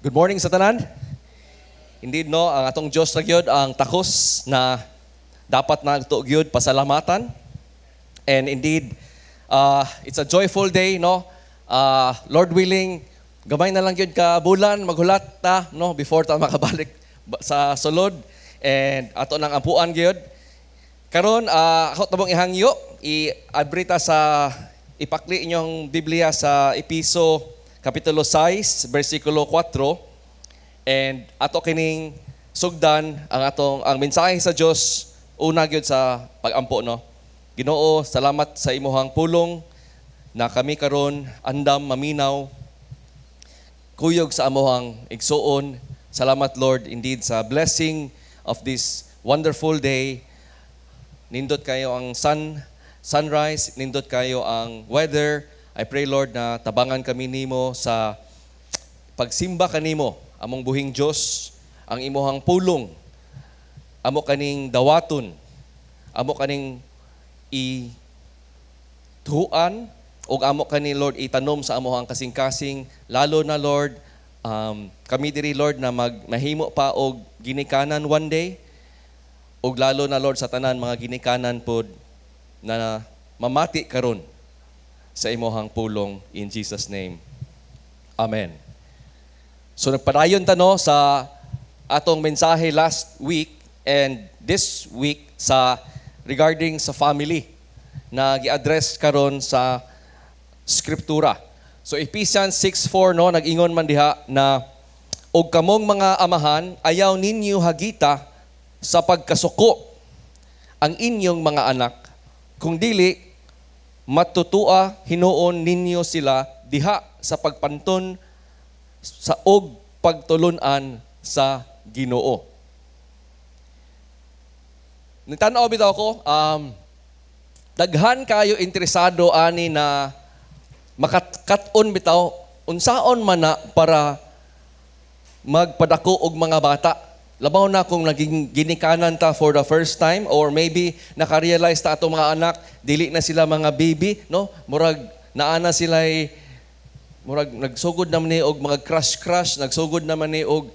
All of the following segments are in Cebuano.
Good morning sa tanan. Indeed, no, ang atong Dios ra gyud ang takos na dapat nato gyud pasalamatan. And indeed, it's a joyful day, no? Lord willing, gamay na lang gyud ka bulan maghulat ta, no, before ta makabalik sa sulod and ato nang ampuan gyud. Karon, ako tabong ihangyo, i-abri ta sa ipakli inyong Biblia sa Epeso kapitulo 6 bersikulo 4 and ato kining sugdan ang atong ang mensahe sa Dios una gyud sa pagampo, no. Ginoo, salamat sa imuhang pulong na kami karon andam maminaw kuyog sa amuhang igsuon. Salamat, Lord, indeed sa blessing of this wonderful day. Nindot kayo ang sunrise, nindot kayo ang weather. I pray, Lord, na tabangan kami nimo sa pagsimba kanimo, among buhing Dios, ang imuhang pulong. Amo kaning dawaton, amo kaning i tuan ug amo kani, Lord, itanom sa amohang kasing-kasing, lalo na, Lord, kami diri, Lord, na mahimo pa og ginikanan one day ug lalo na, Lord, sa tanan mga ginikanan pod na mamati karon sa imuhang pulong, in Jesus' name. Amen. So nagpadayon ta, no, sa atong mensahe last week and this week sa regarding sa family na gi-address karon sa skriptura. So Ephesians 6:4, no, nag-ingon man diha na og kamong mga amahan, ayaw ninyo hagita sa pagkasuko ang inyong mga anak, kung dili matutua hinuon ninyo sila diha sa pagpanton sa og pagtulunan sa Ginoo. Nitanaw bitaw ko, daghan kayo interesado ani na makakat-on bitaw unsaon man na para magpadako og mga bata. Labaw na kung naging ginikanan ta for the first time or maybe naka-realize ta atong mga anak dili na sila mga baby, no? Murag naa na sila, murag nagsugod naman ni og mga crush-crush, nagsugod naman ni og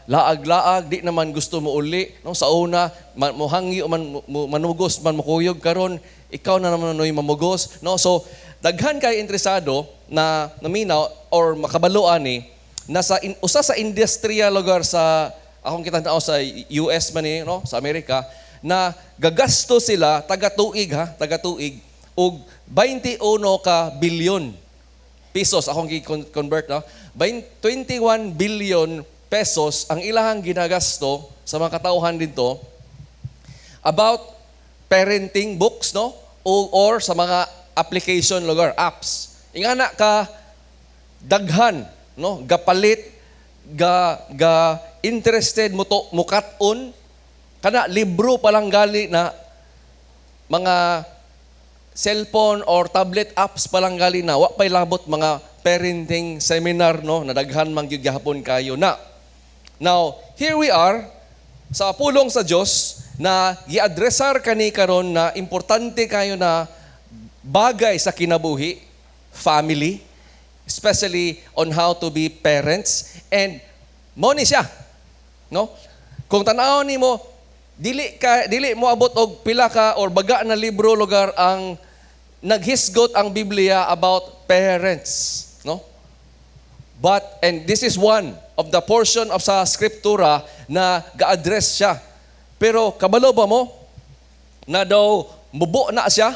laag-laag, di naman gusto mo uli, no? Sa una, mohangyo man, manugos man, mukuyog. Karon ikaw na naman noy mamugos, no? So daghan kay interesado na naminaw or makabalo ani na sa usa sa industriya lugar sa akong kita sa US man ni, no, sa Amerika, na gagasto sila taga-tuig, ha, taga-tuig og 21 ka bilyon pesos, akong gi-convert, no, 21 billion pesos ang ilahang ginagasto sa mga katauhan dito about parenting books, no, o or sa mga application lugar, apps. Ingana ka daghan, no, gapalit, ga ga interested mo to mukat-on kana libro pa lang gali na mga cellphone or tablet apps pa lang gali na, wa pa'y labot mga parenting seminar, no, na daghan man gyud gihapon kayo na. Now, here we are sa pulong sa Dios na gi-addressar kani karon na importante kayo na bagay sa kinabuhi, family, especially on how to be parents, and mo ni siya, no? Kung tan-awon nimo, dili mo abot og pila ka or baga na libro lugar ang naghisgot ang Biblia about parents, no? But, and this is one of the portion of sa scriptura na ga-address siya. Pero kabalo ba mo na daw mubo na siya?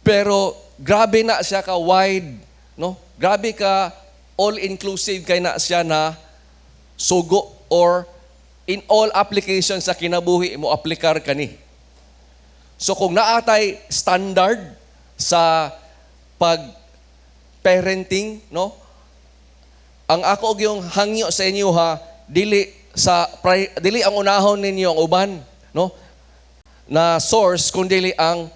Pero grabe na siya ka wide, no? Grabe ka all-inclusive kay na siya na sugo or in all applications sa kinabuhi mo aplikar kani. So kung naatay standard sa pag parenting, no? Ang ako og yung hangyo sa inyo ha, dili ang unahon ninyo ang uban, no? Na source kun dili ang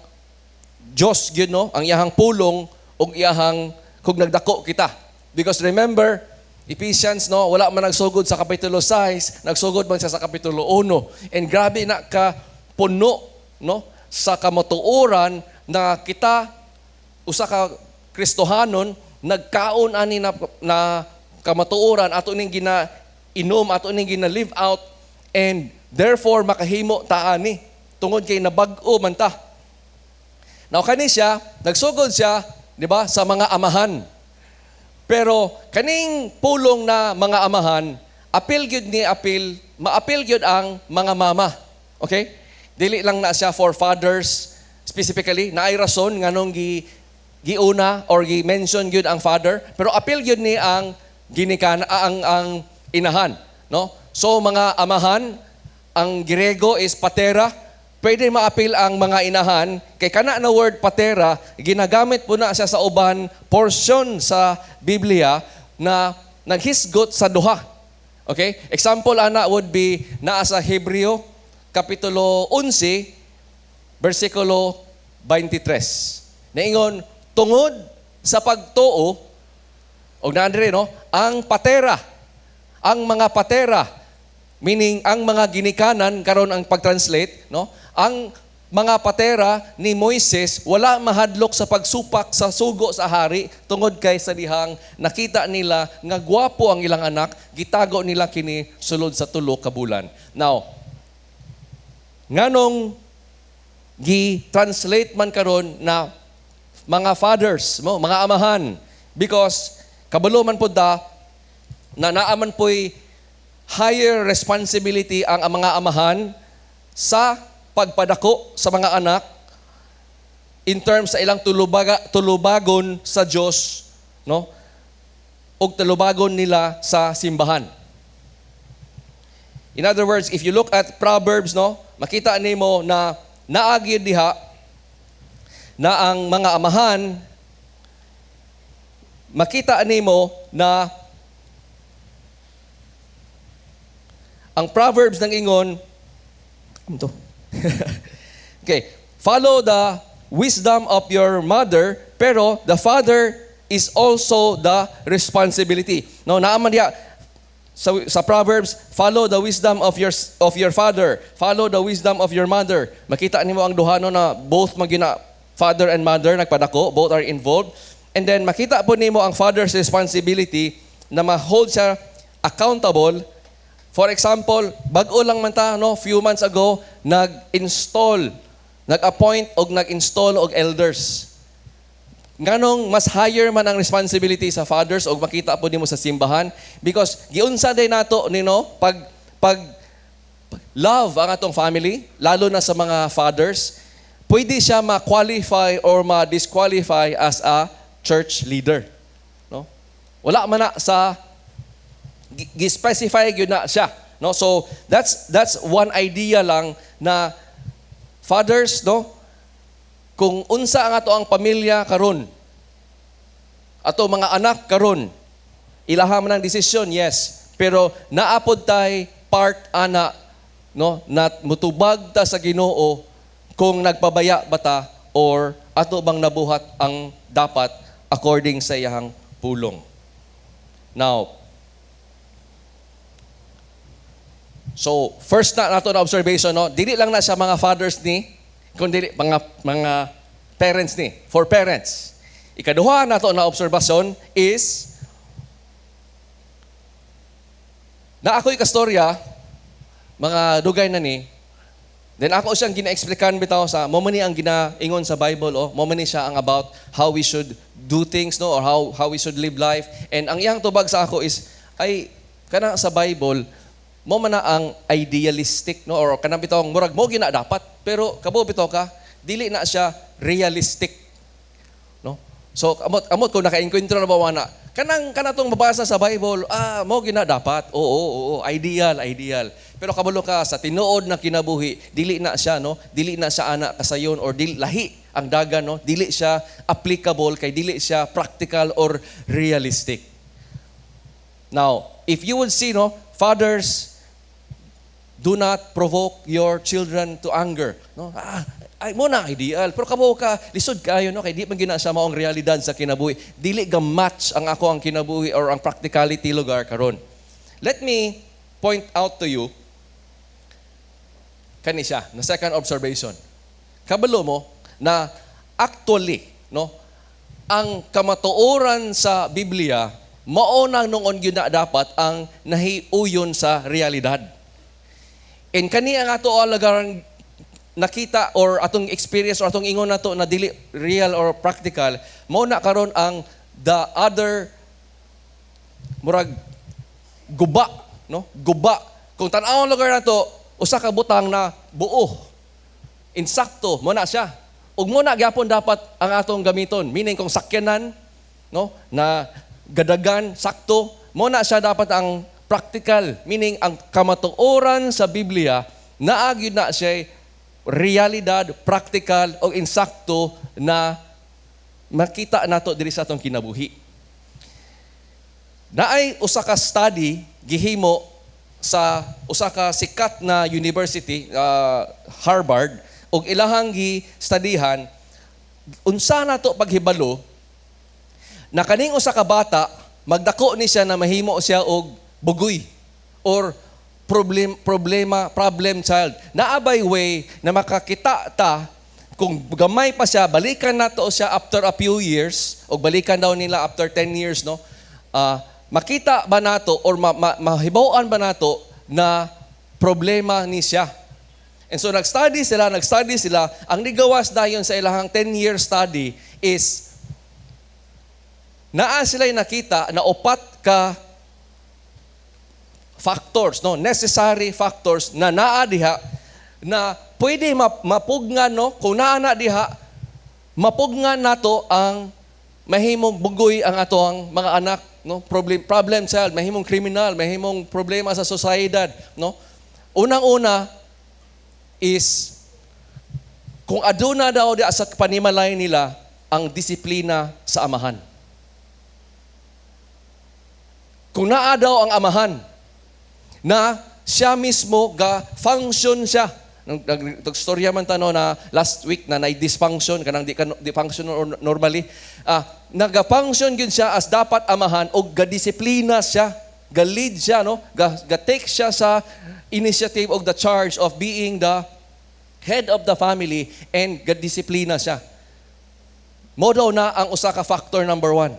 Dios gyud, no? Ang iyahang pulong ug iyahang kung nagdako kita. Because remember, Ephesians, no, wala man nagsugod sa kapitulo 6, nagsugod man siya sa kapitulo 1. And grabe na ka puno, no, sa kamatuoran na kita usa ka Kristohanon nagkaon ani na Kamatuoran ato ning gina inom, ato ning gina live out, and therefore makahimo ta ani tungod kay nabag-o man ta. Now kani siya, nagsugod siya, di ba, sa mga amahan. Pero kaning pulong na mga amahan, apil gyud ni apil, maapil gyud ang mga mama. Okay? Dili lang na siya for fathers specifically, naay rason nganong giuna or gi-mention gyud ang father, pero apil gyud ni ang ginikan ang inahan, no? So mga amahan, ang Grego is patera, pwede maapil ang mga inahan kay kana na word patera ginagamit po na siya sa uban portion sa Biblia na naghisgot sa duha. Okay? Example ana would be naa sa Hebreo kapitulo 11 bersikulo 23. Naingon, tungod sa pagtuo og naandre, no, ang patera, ang mga patera, meaning ang mga ginikanan karon ang pag-translate, no? Ang mga patera ni Moises wala mahadlok sa pagsupak sa sugo sa hari tungod kay sa dihang nakita nila nga gwapo ang ilang anak, gitago nila kini sulod sa 3 ka bulan. Now, nganong gi-translate man karon na mga fathers mo, mga amahan? Because kabalo man pud ta na naa man po'y higher responsibility ang mga amahan sa pagpadako sa mga anak in terms sa ilang tulubagon sa Dios, no, ug tulubagon nila sa simbahan. In other words, if you look at Proverbs, no, makita nimo na naagi diha na ang mga amahan, makita nimo na ang Proverbs ng ingon, ano to? Okay, follow the wisdom of your mother, pero the father is also the responsibility. No, naa man diha sa Proverbs, follow the wisdom of your father, follow the wisdom of your mother. Makita nimo ang duha, no, na both magina father and mother nagpadako, both are involved. And then makita po nimo ang father's responsibility na ma-hold siya accountable. For example, bag-o lang man ta, no, few months ago, nag-install, nag-appoint og nag-install og elders. Nganong mas higher man ang responsibility sa fathers og makita po nimo sa simbahan? Because giunsa day nato nino pag love ang atong family, lalo na sa mga fathers, pwede siya ma-qualify or ma-disqualify as a church leader, no? Wala man na sa gi-specify gyud na siya, no? So that's one idea lang na fathers, no, kung unsa ang ato ang pamilya karon, ato mga anak karon, ilaha man ang desisyon, yes, pero naapod tay part ana, no, na mutubag ta sa Ginoo kung nagpabaya ba ta or ato bang nabuhat ang dapat according sa iyang pulong. Now, so first na nato na observation, no, dili lang na sa mga fathers ni, kundi mga parents ni, for parents. Ikaduha nato na obserbasyon is na ako'y kastorya, mga dugay na ni, then ako siyang gina-explican bitaw sa, mo man ni ang ginaingon sa Bible, oh, mo man ni siya ang about how we should do things, no, or how we should live life. And ang iyang tubag sa ako is, ay, kana sa Bible, mo man na ang idealistic, no, or kanang bitaw murag mo gina dapat, pero kabo bitaw ka, dili na siya realistic, no? So amot ko naka-enkwentro na ba wana kanang kanatong mabasa sa Bible, ah, mo gina dapat, oo, ideal, ideal, pero kabalo ka sa tinuod na kinabuhi, dili na siya, no, dili na siya ana kasayon or dili lahi ang dagan, no, dili siya applicable kay dili siya practical or realistic. Now, if you would see, no, fathers, do not provoke your children to anger. No? Ah, ay mo na ideal. Pero kabo ka, lisod kayo, no, kay di man gina siya maong realidad sa kinabuhi. Dili ga match ang ako ang kinabuhi or ang practicality lugar karon. Let me point out to you kani siya, na second observation. Kabalo mo na actually, no, ang kamatuoran sa Biblia Mao nang nuon gyud na dapat ang nahiuyon sa realidad. And kani ang ato alagaran nakita or atong experience or atong ingon nato na dili real or practical, mao na karon ang the other murag guba, no? Guba. Kung tan-awon lugar nato, usa ka butang na buo. Insakto, mo na siya. Ug mo na gyapon dapat ang atong gamiton. Meaning kung sakyanan, no, na gadagan, sakto, mo na siya dapat ang practical. Meaning ang kamatuoran sa Biblia, naa gyud na siya realidad, practical o insakto na makita nato diri sa atong kinabuhi. Naay usa ka study gihimo sa usa ka sikat na university, Harvard, ug ilahang gi-studyhan unsa nato paghibalo na kaning usa ka bata magdako ni siya na mahimo siya og bugoy or problem child. Naa bay way na makakita ta kung gamay pa siya, balikan nato siya after a few years o balikan daw nila after 10 years, no? Makita ba nato or mahibaw-an ba nato na problema ni siya? And so nag-study sila. Ang nigawas dayon sa ilahang 10-year study is naa sila nakita na upat ka factors, no, necessary factors na naa diha na pwede mapugnan, no, kung naa na diha, mapugnan nato ang mahimong bugoy ang ato ang mga anak, no, problem child, mahimong kriminal, mahimong problema sa sosyedad, no. Unang-una is kung aduna daw di sa panimalay nila ang disiplina sa amahan. Kung naa daw ang amahan na siya mismo ga function siya. Nang nag storya man tano na last week na nay dysfunction kanang di ka di function or normally, naga-function gyud siya as dapat amahan og ga-disiplina siya, ga-lead siya, no, ga take siya sa initiative of the charge of being the head of the family and ga-disiplina siya. Mo daw na ang usa ka factor number one.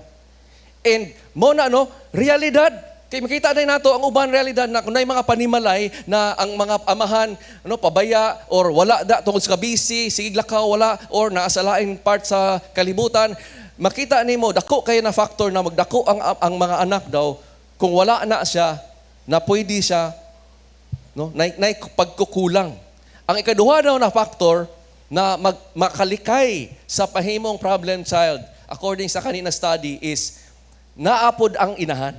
And mo na, no, realidad. Kay makita din nato ang uban realidad na kung naay mga panimalay na ang mga amahan, no, pabaya or wala da tungod sa busy, sige lakaw, wala or naa sa laing part sa kalibutan, makita nimo dako kay na factor na magdako ang mga anak daw kung wala na siya na pwede siya, no, nay pagkukulang. Ang ikaduha daw na factor na makalikay sa pahimong problem child according sa kanina study is naapod ang inahan,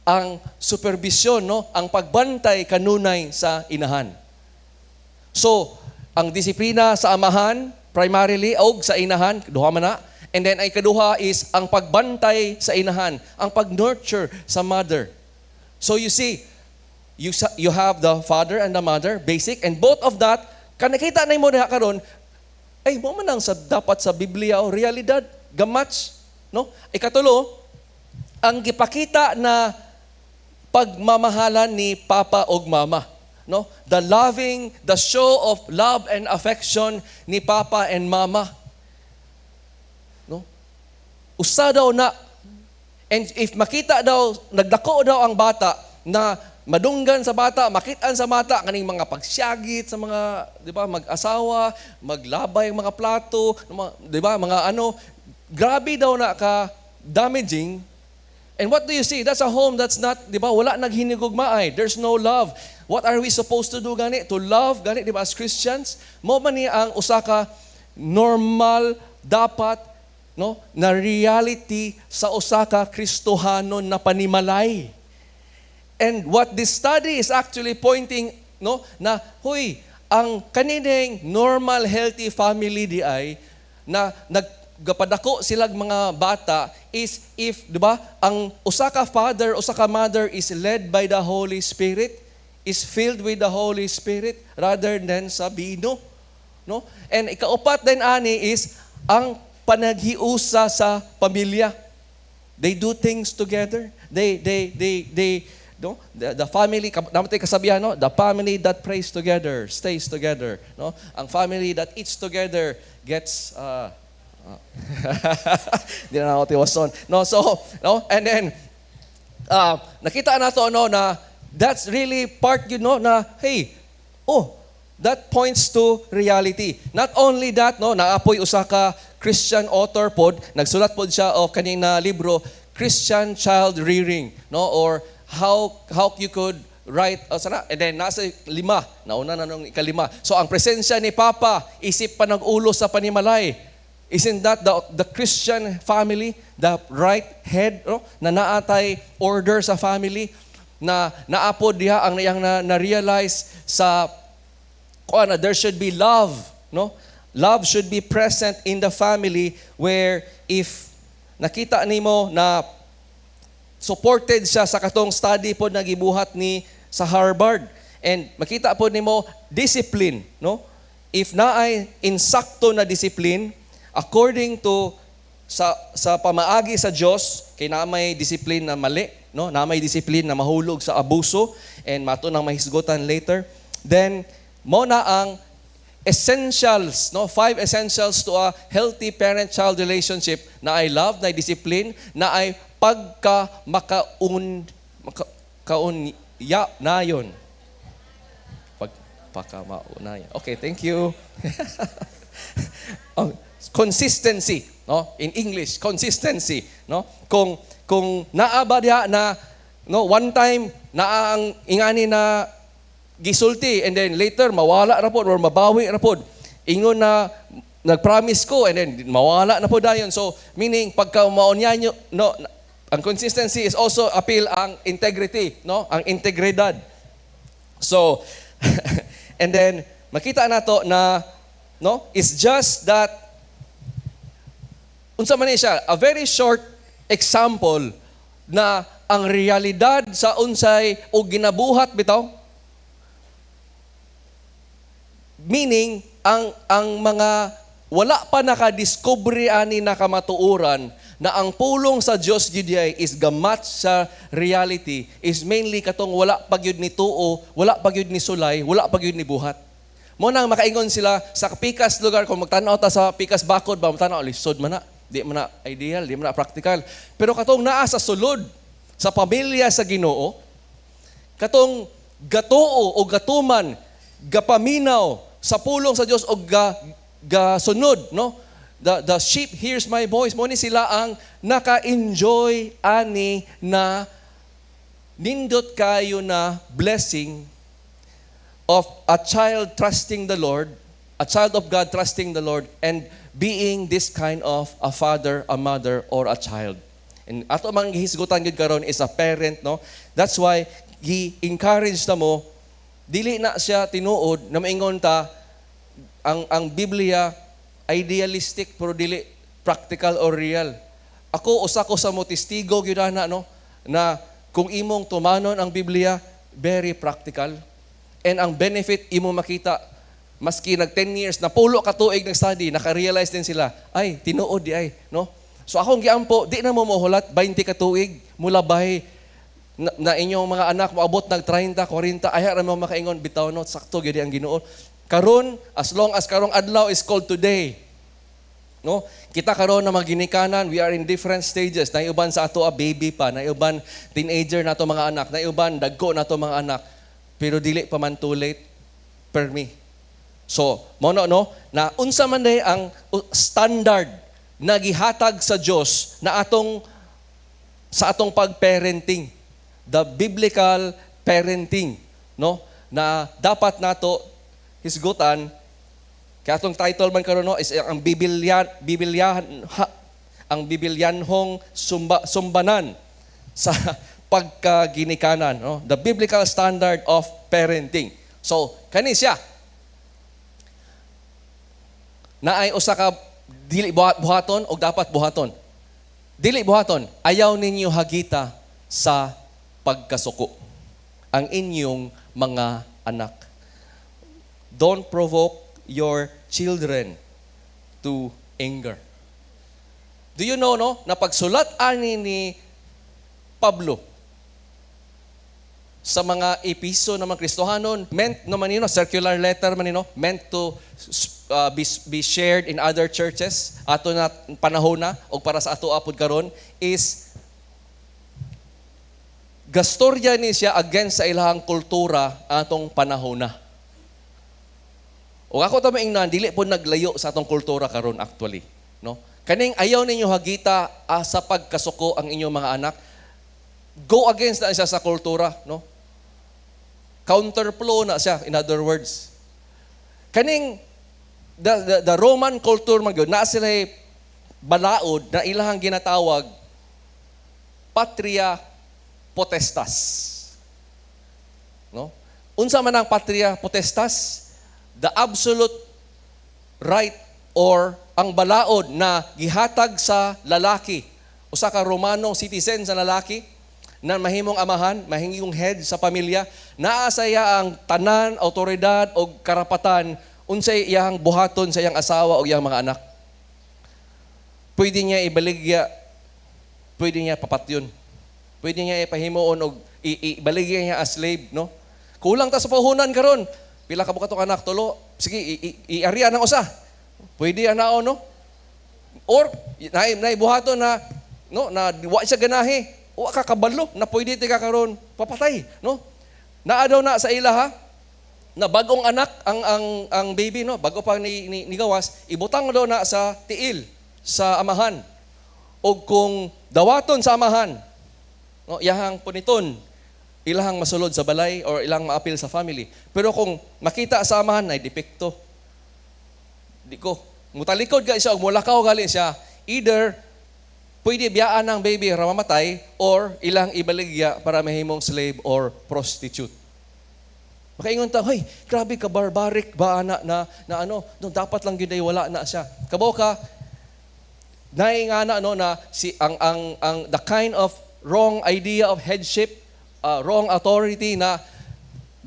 ang supervision, no, ang pagbantay kanunay sa inahan. So, ang disiplina sa amahan primarily og sa inahan, duha man na. And then ay kaduha is ang pagbantay sa inahan, ang pag-nurture sa mother. So you see, you have the father and the mother, basic, and both of that, kanakita na mo diha karon, ay mo man ang sa dapat sa Biblia o realidad, gamatch, no? Ikatulo, ang gipakita na pagmamahalan ni papa og mama, no? The loving, the show of love and affection ni papa and mama. No? Usa daw na. And if makita daw nagdako daw ang bata na madunggan sa bata, makitaan sa bata kaning mga pagsyagit sa mga, 'di ba, mag-asawa, maglabay ang mga plato, mga, 'di ba, mga ano, grabe daw na ka damaging. And what do you see? That's a home that's not, 'di ba, wala naghinigugmaay. There's no love. What are we supposed to do gani? To love gani, 'di ba, as Christians? Mo man ni ang usa ka normal dapat, no, na reality sa usa ka Kristohanon na panimalay. And what this study is actually pointing, no, na huy, ang kanining normal healthy family di ay na naggapadako silag mga bata is if, 'di ba, ang usa ka father, usa ka mother is led by the Holy Spirit, is filled with the Holy Spirit rather than sa bino, no? And ikaupat din ani is ang panaghiusa sa pamilya. They do things together. They no, the family, dapat kasabihan, no, "The family that prays together stays together," no? Ang family that eats together gets Ah. Di na ako tiwason. No, so, no, and then, nakita nato, no, na that's really part na, hey, oh, that points to reality. Not only that, no, naa poy usa ka Christian author pod, nagsulat pod siya of kaning na libro, Christian Child Rearing, no, or how you could write, sana, and then nasa lima, nauna na nung ikalima. So ang presensya ni Papa, isip panag-ulo sa panimalay. Isn't that the Christian family, the right head, no? Na naatay order sa family, na naapod diha ang iyang na realize sa kuan na there should be love, no? Love should be present in the family where if nakita nimo na supported siya sa katong study pod na gibuhat ni sa Harvard and makita pod nimo discipline, no? If naay insakto na discipline according to sa pamaagi sa Dios, kay naa may discipline na mali, no, naa may discipline na mahulog sa abuso and mato nang mahisgotan later, then mo na ang essentials, no, five essentials to a healthy parent child relationship na ay love, na ay discipline, na ay pagka makaun maka, kaun ya nayon pag pakamauna. Okay, thank you. Oh, consistency, no? In English, consistency, no? Kung naa ba diha na, no, one time naa ang ingani na gisulti and then later mawala ra pod or mabawi ra pod, ingon na nagpromise ko and then mawala na pod dayon. So meaning pagka maunya nyo, no, ang consistency is also appeal ang integrity, no, ang integridad. So and then makita nato na, no, it's just that unsa man ni siya, a very short example na ang realidad sa unsay o ginabuhat bitaw. Meaning, ang mga wala pa nakadiscover ani na kamatuoran na ang pulong sa Dios gyud ay is ga-match sa reality is mainly katong wala pa gyud ni tuo, wala pa gyud ni sulay, wala pa gyud ni buhat. Mo nang makaingon sila sa pikas lugar, kung magtan-aw ta sa pikas bakod ba, magtan-aw, lisod man na, di man na ideal, di man na practical. Pero katong naa sa sulod sa pamilya sa Ginoo, katong gatuo o gatuman, gapaminaw sa pulong sa Dios o ga gasunod, no? The sheep hears my voice. Mo ni sila ang naka-enjoy ani na nindot kayo na blessing of a child trusting the Lord, a child of God trusting the Lord and being this kind of a father, a mother, or a child. And ato mang gihisgutan gyud karon is a parent, no? That's why gi-encourage na mo, dili na siya tinuod na maingon ta ang Biblia idealistic pero dili practical or real. Ako, usa ko sa mo testigo gyud ana, no, na kung imong tumanon ang Biblia, very practical. And ang benefit imo makita maski nag 10 years na pulo ka tuig nag-study, naka-realize din sila, ay, tinuod di ay, no? So akong giampo, di na mo mohulat 20 ka tuig mulabay na inyong mga anak moabot nag 30, 40, ay ra mo makaingon bitaw, no, sakto gyud ang Ginoo. Karon, as long as karong adlaw is called today. No? Kita karon na mga ginikanan, we are in different stages. Naay uban sa ato a baby pa, naay uban teenager na to mga anak, naay uban dagko na to mga anak. Pero dili pa man too late per me. So, mo no, no, na unsa man day ang standard na gihatag sa Dios na atong sa atong pag-parenting, the biblical parenting, no, na dapat nato hisgutan. Kaya atong title man karon, no, is ang Bibilyan Bibilyan ha, ang Bibilyanhong sumbanan sa pagkaginikanan, no, the biblical standard of parenting. So kani siya naay usa ka dili buhaton o dapat buhaton. Dili buhaton: ayaw ninyo hagita sa pagkasuko ang inyong mga anak. Don't provoke your children to anger. Do you know, no, na pagsulat ani ni Pablo sa mga Episo ng mga Kristohanon, meant naman yun, circular letter man yun, meant to be shared in other churches ato na panahon na o para sa ato apod karon is gastorya ni siya against sa ilahang kultura atong panahon na. O ako ta maingnan, dili po naglayo sa atong kultura karon actually, no? Kaning ayaw ninyo hagita sa pagkasuko ang inyong mga anak, go against na siya sa kultura, no? Counterflow na siya, in other words. Kaning the Roman culture man gyud, naa sila balaod na ilahang ginatawag patria potestas. No? Unsa man ang patria potestas? The absolute right or ang balaod na gihatag sa lalaki, usa ka Romano citizen sa lalaki na mahimong amahan, mahimong head sa pamilya, naa sa iya ang tanan, autoridad o karapatan unsay iyang buhaton sa iyang asawa o iyang mga anak. Pwede niya ibaligya, pwede niya papatyon. Pwede niya ipahimuon og ibaligya niya as slave, no? Kulang ta sa puhunan karon. Pila ka buka tong anak? Tulo. Sige, iarian ang usa. Pwede ana, no? Or naay buhaton na, no, na wa siya ganahi. Wa ka kabalo na pwede ti ka karon papatay, no? Naa daw na sa ila ha na bagong anak ang baby, no, bago pa ni gawas, ibutang daw na sa tiil sa amahan og kung dawaton sa amahan, no, iyahang puniton, ilahang masulod sa balay or ilang maapil sa family. Pero kung makita sa amahan ay depekto, di ko mutalikod ga siya og mulakaw gali siya, either pwede biyaan ng baby ra mamatay or ilang ibaligya para mahimong slave or prostitute. Makaingon ta, "Hey, grabe ka barbaric ba ana na ano, no, dapat lang gyud ay wala na siya." Kabaw ka, naingana, no, na si ang the kind of wrong idea of headship, wrong authority na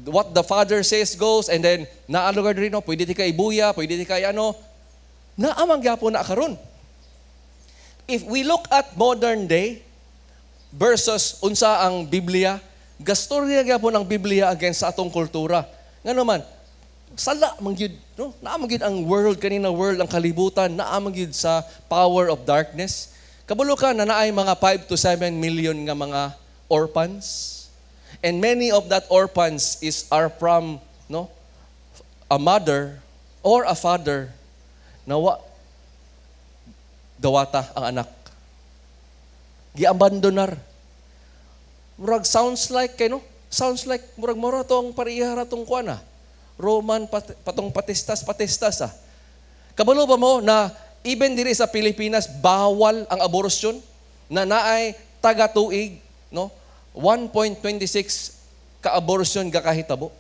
what the father says goes, and then naa lugar diri, no, pwede ti ka ibuya, pwede ti ka ano, naa man gyapon na karon. If we look at modern day versus unsa ang Biblia, gastorya gyapon ang Biblia against sa atong kultura. Ngano man, sala man gyud, no? Naa man gyud ang world kanina world, ang kalibutan, naa man gyud sa power of darkness. Kabalo ka na naay mga 5 to 7 million nga mga orphans. And many of that orphans is are from, no, a mother or a father na wa dawata ang anak. Giabandonar. Murag sounds like kay, no? Sounds like murag mora tong pareha ra tong kuan ah. Roman patong patestas patestas ah. Kabalo ba mo na even diri sa Pilipinas bawal ang abortion na naay taga tuig, no, 1.26 ka abortion gakahitabo?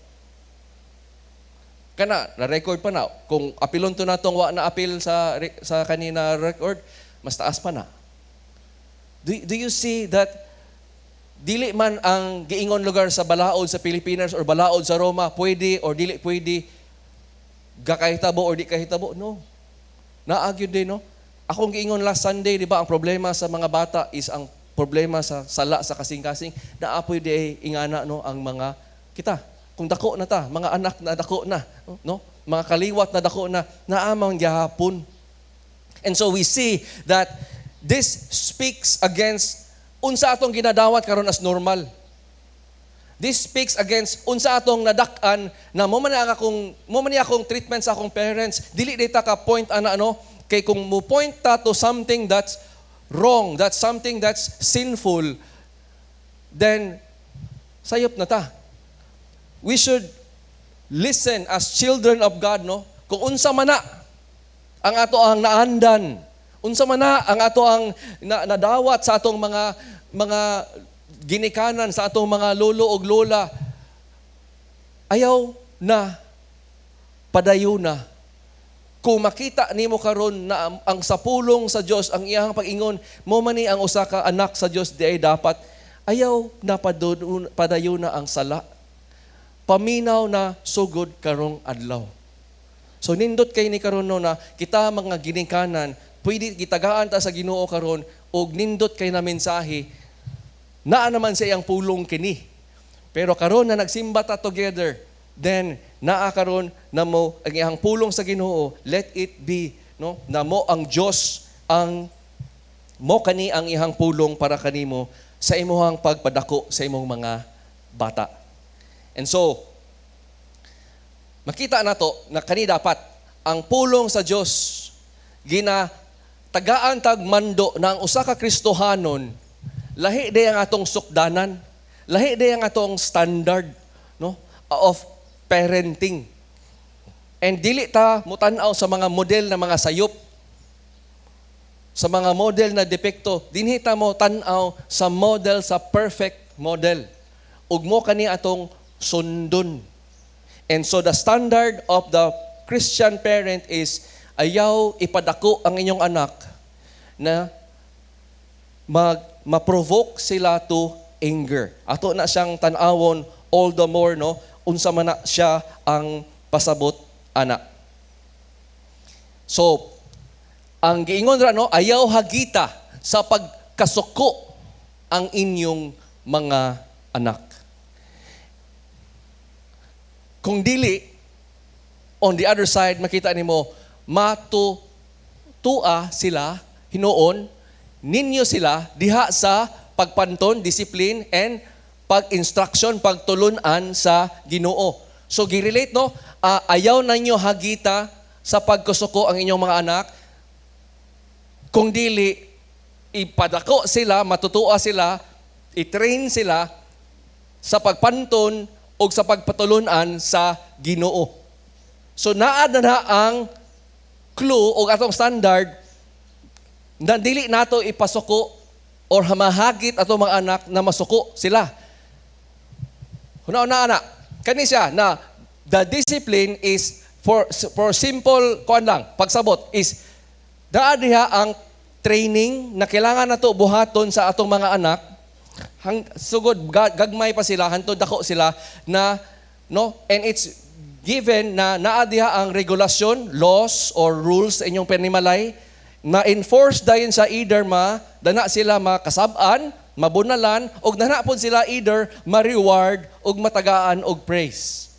Kana na record pa na. Kung apilon to natong wa na apil sa kanina record, mas taas pa na. Do you see that dili man ang giingon lugar sa balaod sa Pilipinas or balaod sa Roma pwede or dili pwede, gakahitabo or di kahitabo, no? Naa gyud din, no? Akong giingon last Sunday, di ba, ang problema sa mga bata is ang problema sa sala sa kasing-kasing. Naa poy di ay ingana, no, ang mga kita. Kung dako na ta, mga anak na dako na, no? Mga kaliwat na dako na, naa man gihapon. And so we see that this speaks against unsa atong ginadawat karon as normal. This speaks against unsa atong nadak-an na mo man ni akong treatment sa akong parents. Dili dita ka point ana, ano, kay kung mo point ta to something that's wrong, that's something that's sinful, then sayop na ta. We should listen as children of God, no? Kung unsa man na ang ato ang naandan, unsa man na ang ato ang nadawat sa atong mga ginikanan, sa atong mga lolo ug lola, ayaw na padayon na. Kung makita nimo karon na ang sa pulong sa Dios, ang iyang pag-ingon mo man ni ang usa ka anak sa Dios di ay dapat, ayaw na padayon na ang sala. Paminaw na sugod karong adlaw. So nindot kay ni karon, no, na kita mga ginikanan pwede gitagaan ta sa Ginoo karon og nindot kay na mensahe. Naa naman sa iyang pulong kini. Pero karon na nagsimba ta together, then naa karon namo ang iyang pulong sa Ginoo, let it be, no, namo ang Dios ang mo kani ang iyang pulong para kanimo sa imuhang pagpadako sa imong mga bata. And so, makita nato na kani dapat ang pulong sa Dios gina tagaan tag mando na ang usa ka Kristohanon, lahi day ang atong sukdanan, lahi day ang atong standard, no, of parenting. And dili ta mutan-aw sa mga model na mga sayop, sa mga model na depekto. Dinhi ta mo tan-aw sa model, sa perfect model, ug mo kani atong sundon. And so the standard of the Christian parent is ayaw ipadako ang inyong anak na ma-provoke sila to anger. Ato na siyang tan-awon all the more, no, unsa man na siya ang pasabot ana. So ang giingon ra, no, ayaw hagita sa pagkasuko ang inyong mga anak. Kung dili, on the other side, makita nimo matutua sila hinuon ninyo sila diha sa pagpanton, discipline and pag-instruction, pagtulunan sa Ginoo. So gi-relate, no, ayaw ninyo hagita sa pagkusuko ang inyong mga anak. Kung dili, ipadako sila, matutua sila, i-train sila sa pagpanton o sa pagpatulunan sa Ginoo. So naa na na ang clue o atong standard na dili nato ipasuko or mahagit ato mga anak na masuko sila. Huna-huna ana. Kani siya na the discipline is for simple kuan lang, pagsabot is naa diha ang training na kailangan nato buhaton sa atong mga anak hang sugod gagmay pa sila hantod dako sila na, no, and it's given na naa diha ang regulasyon, laws or rules sa inyong panimalay na enforce dayon sa either ma dana sila makasab-an, mabunalan, og dana pud sila either ma-reward og matagaan og praise.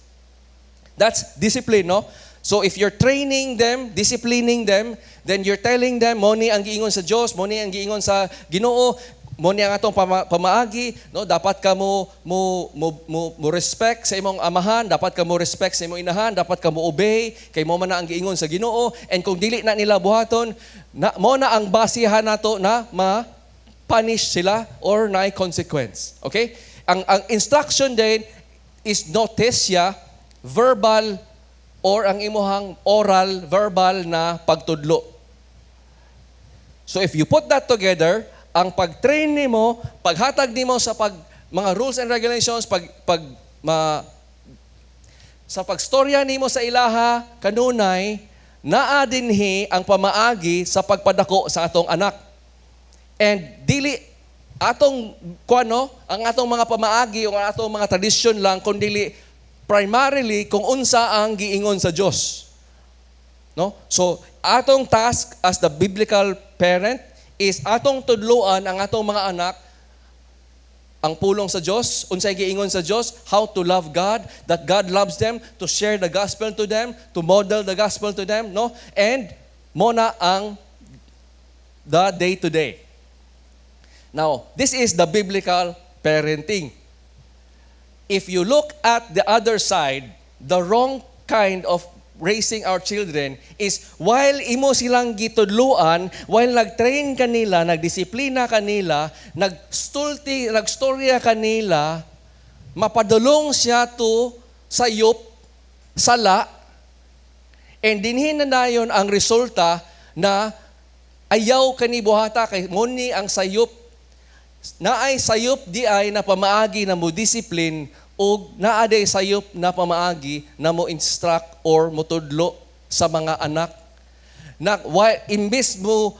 That's discipline, no? So if you're training them, disciplining them, then you're telling them, mo ni ang giingon sa Dios, mo ni ang giingon sa Ginoo, mo ni ang atong pamaagi, no? Dapat ka mo respect sa imong amahan, dapat ka mo respect sa imong inahan, dapat ka mo obey kay mo man na ang giingon sa Ginoo. And kung dili na nila buhaton, na mo na ang basihan nato na ma punish sila or naay consequence. Okay? Ang instruction din is notesia, verbal or ang imuhang oral, verbal na pagtudlo. So if you put that together, ang pag-train nimo, paghatag nimo sa pag mga rules and regulations, pag pag ma, sa pagstorya nimo sa ilaha kanunay, naa dinhi ang pamaagi sa pagpadako sa atong anak. And dili atong kuano ang atong mga pamaagi o ang atong mga tradisyon lang, kundi primarily kung unsa ang giingon sa Dios. No? So atong task as the biblical parent is atong tudluan ang atong mga anak ang pulong sa Dios, unsay giingon sa Dios, how to love God, that God loves them, to share the gospel to them, to model the gospel to them, no? And mo na ang the day to day. Now, this is the biblical parenting. If you look at the other side, the wrong kind of raising our children is while imo silang gitudluan, while nag-train kanila, nagdisiplina kanila, nagstulti, nagstorya kanila, mapadulong siya to sayop, sala, and dinhi na dayon ang resulta na ayaw kani buhata kay mo ni ang sayop. Naay sayop di ay na pamaagi na mo discipline ug naa day sayop na pamaagi na mo instruct or motudlo sa mga anak na why, imbes mo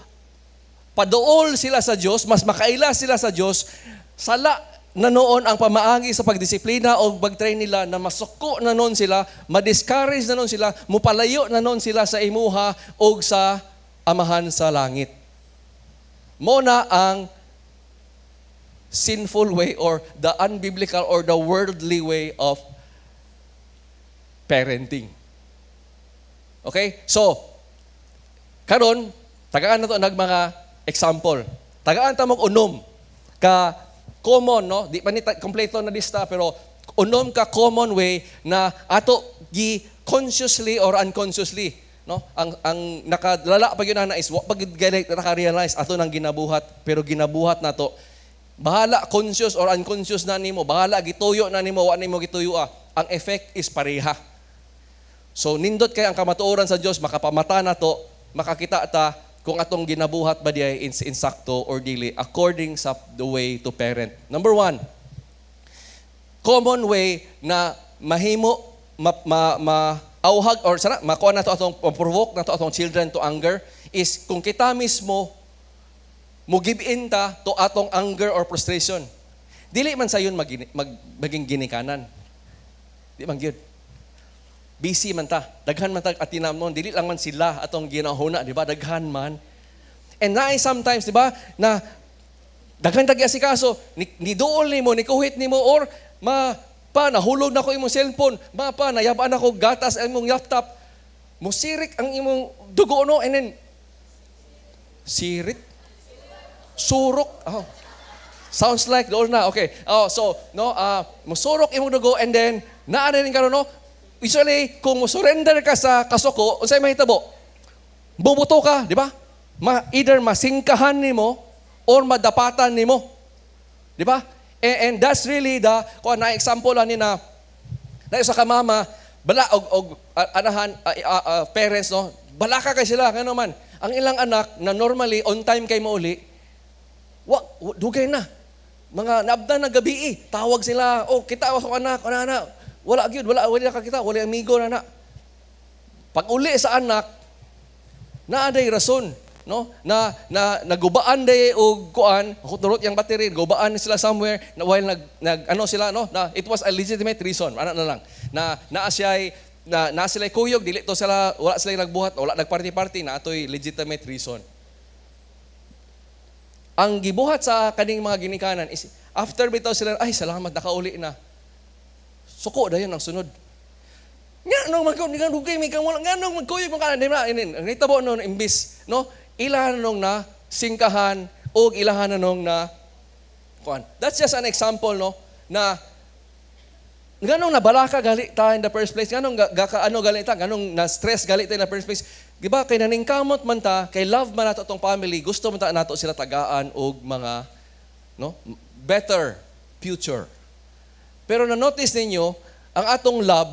paduol sila sa Dios, mas makaila sila sa Dios, sala na noon ang pamaagi sa pagdisiplina o pag-train nila na masuko na noon sila, ma-discourage na noon sila, mupalayo na noon sila sa imuha o sa Amahan sa langit. Mo na ang sinful way or the unbiblical or the worldly way of parenting. Okay? So, karon tagaan na to nag mga example. Tagaan ta mong unom ka common, no? Di pa ni kompleto na lista, pero unom ka common way na ato gi consciously or unconsciously, no? Ang nakalala pa gyud na is wa pa gyud naka-realize ato nang ginabuhat, pero ginabuhat nato. Bahala conscious or unconscious na nimo, bahala gituyo na nimo, wa nimo gituyo ah. Ang effect is pareha. So nindot kay ang kamatuoran sa Dios makapamata nato, makakita ta kung atong ginabuhat ba diay is insakto or dili according sa the way to parent. Number one, common way na mahimo ma auhag or sana makuha nato atong provoke nato atong children to anger is kung kita mismo mo give in ta to atong anger or frustration. Dili man sayon maging ginikanan. Di man gyud. Busy man ta. Daghan man ta atinamnon. Dili lang man sila atong ginahuna, di ba? Daghan man. And naay sometimes, di ba, na daghan tag asikaso, ni duol nimo, ni kuhit nimo or ma pa nahulog na ko imong cellphone, ma pa nayabaan ako gatas ang imong laptop. Musirik ang imong dugo, no, and then sirik, surok. Oh. Sounds like dool na. Okay. Oh, so no, musurok imong dugo and then naa rin karon, no. Usually kung mo surrender ka sa kasuko, unsay mahitabo? Bubuto ka, di ba? Either masingkahan nimo or madapatan nimo. Di ba? And that's really the kuan na example ani na na isa ka mama bala og anahan parents, no, balaka kay sila ngano man ang ilang anak na normally on time kay mauli wa dugay na mga naabdan na gabi eh. Tawag sila, "Oh, kita ako anak, ana ana wala gyud, wala wala ka kita, wala amigo na na." Pag uli sa anak, naa day rason, no, na na nagubaan day og kuan, turot yang battery, gubaan sila somewhere na while nag, nag ano sila, no, na it was a legitimate reason ana na lang na naa siya na na sila kuyog, dili to sila, wala sila nagbuhat, wala nagparty-party, na atoy legitimate reason. Ang gibuhat sa kaning mga ginikanan is after bitaw sila, "Ay, salamat, nakauli na." Suko dayon ang sunod. Nga nung mag nga dugay mi kang wala, nga nung magkuyog mo ka di ba inin ang nitabo no, imbis, no, ilahan nung na singkahan og ilahan na nung na kuan. That's just an example, no, na nganong nabalaka gali ta in the first place, nganong gaka ano gali ta, nganong na stress gali ta in the first place, di ba? Kay naningkamot man ta, kay love man nato atong family, gusto man ta nato sila tagaan og mga, no, better future. Pero na notice ninyo ang atong love,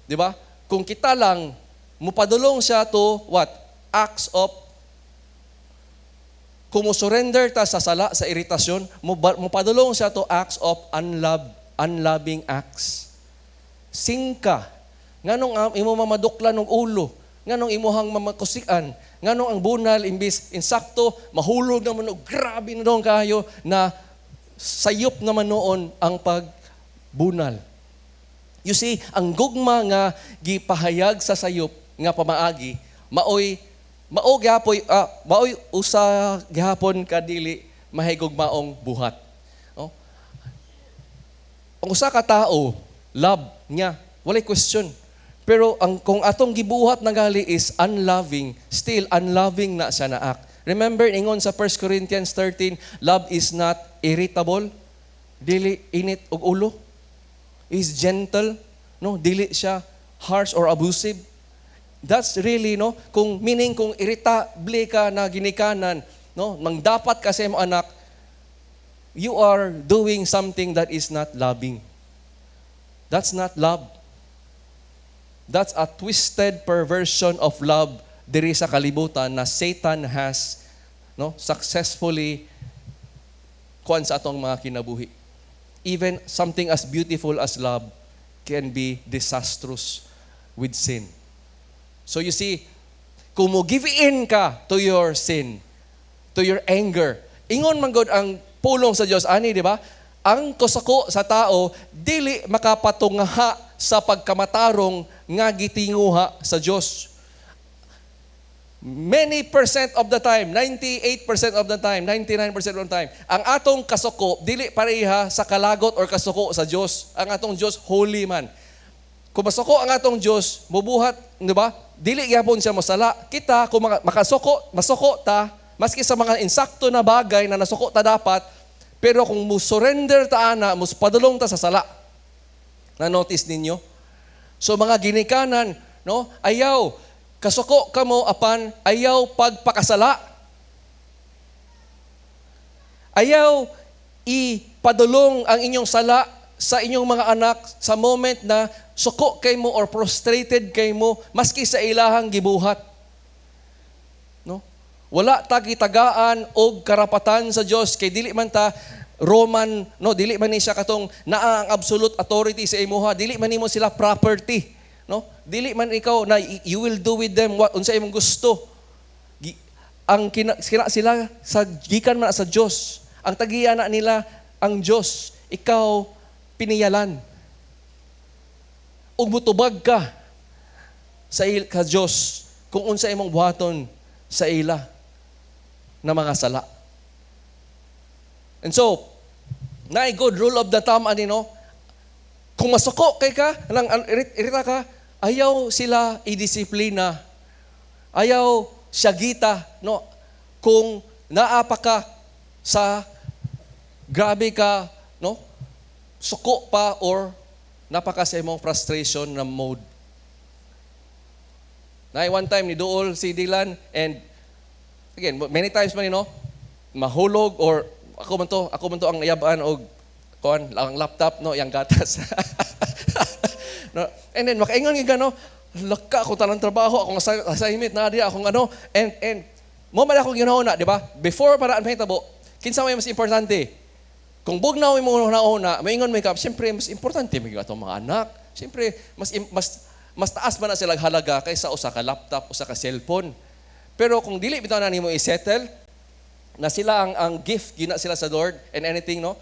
di ba, kung kita lang mupadulong siya to what acts of kung mo surrender ta sa sala, sa iritasyon, mupadulong siya to acts of unloving acts. Singka. Nganong ang imo mamaduklan ng ulo, nganong imuhang mamakusikan, nganong ang bunal imbis insakto mahulog naman og grabe na doon kayo na sayop naman noon ang pagbunal. You see, ang gugma nga gipahayag sa sayop nga pamaagi, maoy mao gihapoy maoy usa gihapon kadili mahigugmaong buhat. No? Ang usa ka tao, love niya, walay question. Pero ang kung atong gibuhat na gali is unloving, still unloving na siya na act. Remember, ingon sa 1 Corinthians 13, love is not irritable, dili init og ulo, is gentle, no, dili siya harsh or abusive. That's really, no, kung meaning kung irritable ka na ginikanan, no, mangdapat ka sa imong anak, you are doing something that is not loving. That's not love. That's a twisted perversion of love diri sa kalibutan na Satan has, no, successfully kuan sa atong mga kinabuhi. Even something as beautiful as love can be disastrous with sin. So you see, kung mo give in ka to your sin, to your anger, ingon man gud ang pulong sa Dios ani, di ba? Ang kusako sa tao dili makapatungaha sa pagkamatarong nga gitinguha sa Dios. Many percent of the time, 98% of the time, 99% of the time, ang atong kasuko dili pareha sa kalagot or kasuko sa Dios. Ang atong Dios holy man. Kung masuko ang atong Dios, mubuhat, di ba? Dili gyapon siya mosala. Kita kung makasuko, masuko ta, maski sa mga insakto na bagay na nasuko ta dapat, pero kung mo surrender ta ana, mus padulong ta sa sala. Na-notice ninyo? So mga ginikanan, no? Ayaw kasuko kamo apan ayaw pagpakasala. Ayaw ipadulong ang inyong sala sa inyong mga anak sa moment na suko kay mo or frustrated kay mo maski sa ilahang gibuhat. No? Wala ta gitagaan og karapatan sa Dios kay dili man ta Roman, no, dili man ni siya katong naa ang absolute authority sa imuha, dili man nimo sila property, no? Dili man ikaw na you will do with them what unsa imong gusto. Ang kina sila sa gikan man sa Dios. Ang tagiya na nila ang Dios. Ikaw piniyalan. Ug mutubag ka sa Dios kung unsa imong buhaton sa ila na mga sala. And so, naay good rule of the thumb ani, no? Kung masuko kay ka, nang irita ka, ayaw sila idisiplina. Ayaw siyagita, no? Kung naa pa ka sa grabe ka, no? Suko pa or napaka sa imong frustration na mode. Na one time ni duol si Dylan and again, many times man, no, mahulog or ako man to ang yabaan og kuan ang laptop, no, yang gatas. No, and then makaingon gyud ka, no, laka ako tanang trabaho, akong assignment na di akong ano, and mo man akong ginauna, di ba? Before para ang mahitabo, kinsa may mas importante? Kung bugnaw mo una-una, maingon may ka, siyempre mas importante may atong mga anak. Siyempre mas taas man na sila halaga kaysa usa ka laptop, usa ka cellphone. Pero kung dili bitaw na nimo i-settle na sila ang gift gina sila sa Lord and anything, no?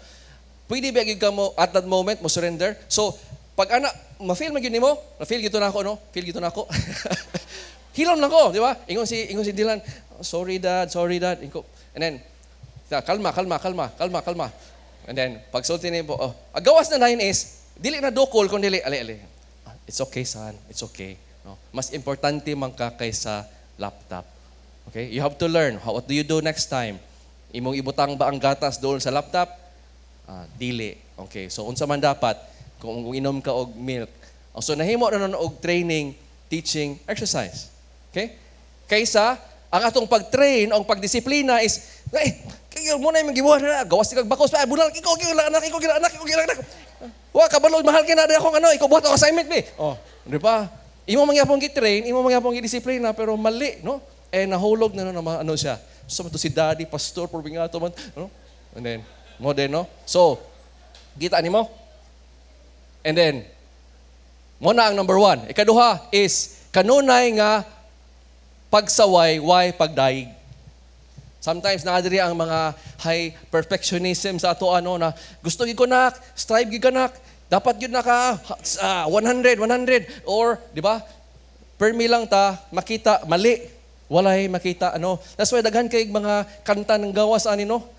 Pwede ba gyud ka mo at that moment mo surrender? So pag ana ma-feel man gyud nimo, ma-feel gyud to nako, no? Feel gyud to nako. Hilom lang ko, di ba? Ingon si Dylan, "Sorry, Dad, sorry, Dad." Ingon, and then, kalma, kalma, kalma, kalma, kalma. And then, pagsulti ni oh, ang gawas na line is, dili na dukol, kung dili, ali, ali. "Ah, it's okay, son, it's okay." No? Mas importante man ka kaysa laptop. Okay? You have to learn. What do you do next time? Imong ibutang ba ang gatas doon sa laptop? Ah, dili. Okay. So unsa man dapat kung inom ka og milk? Oh, so nahimo na nun og training, teaching, exercise. Okay? Kaysa ang atong pag-train o pagdisiplina is, "Ay, kayo mo na yung gibuhat na, gawas kag bakos, ay, bunal, ikaw, ikaw, anak, ikaw, anak, ikaw, anak. Wa, kabalo, mahal kay na akong ano, ikaw buhat ang assignment, be." Oh, di ba? Imo mangyapong gi-train, imo mangyapong gi-disiplina, pero mali, no? Eh, nahulog na no, ano siya. So, to si Daddy, pastor, purbingato man, no? And then, mo din, no? So, kita nimo? And then, mo na ang number one. Ikaduha is, kanunay nga pagsaway, way pagdayeg. Sometimes naa diri ang mga high perfectionism sa ato ano na gusto gyud ko nak, strive gyud ka nak, dapat gyud naka 100, 100 or di ba? Permi lang ta makita mali, walay makita ano. That's why daghan kay mga kanta ng gawas ani, no.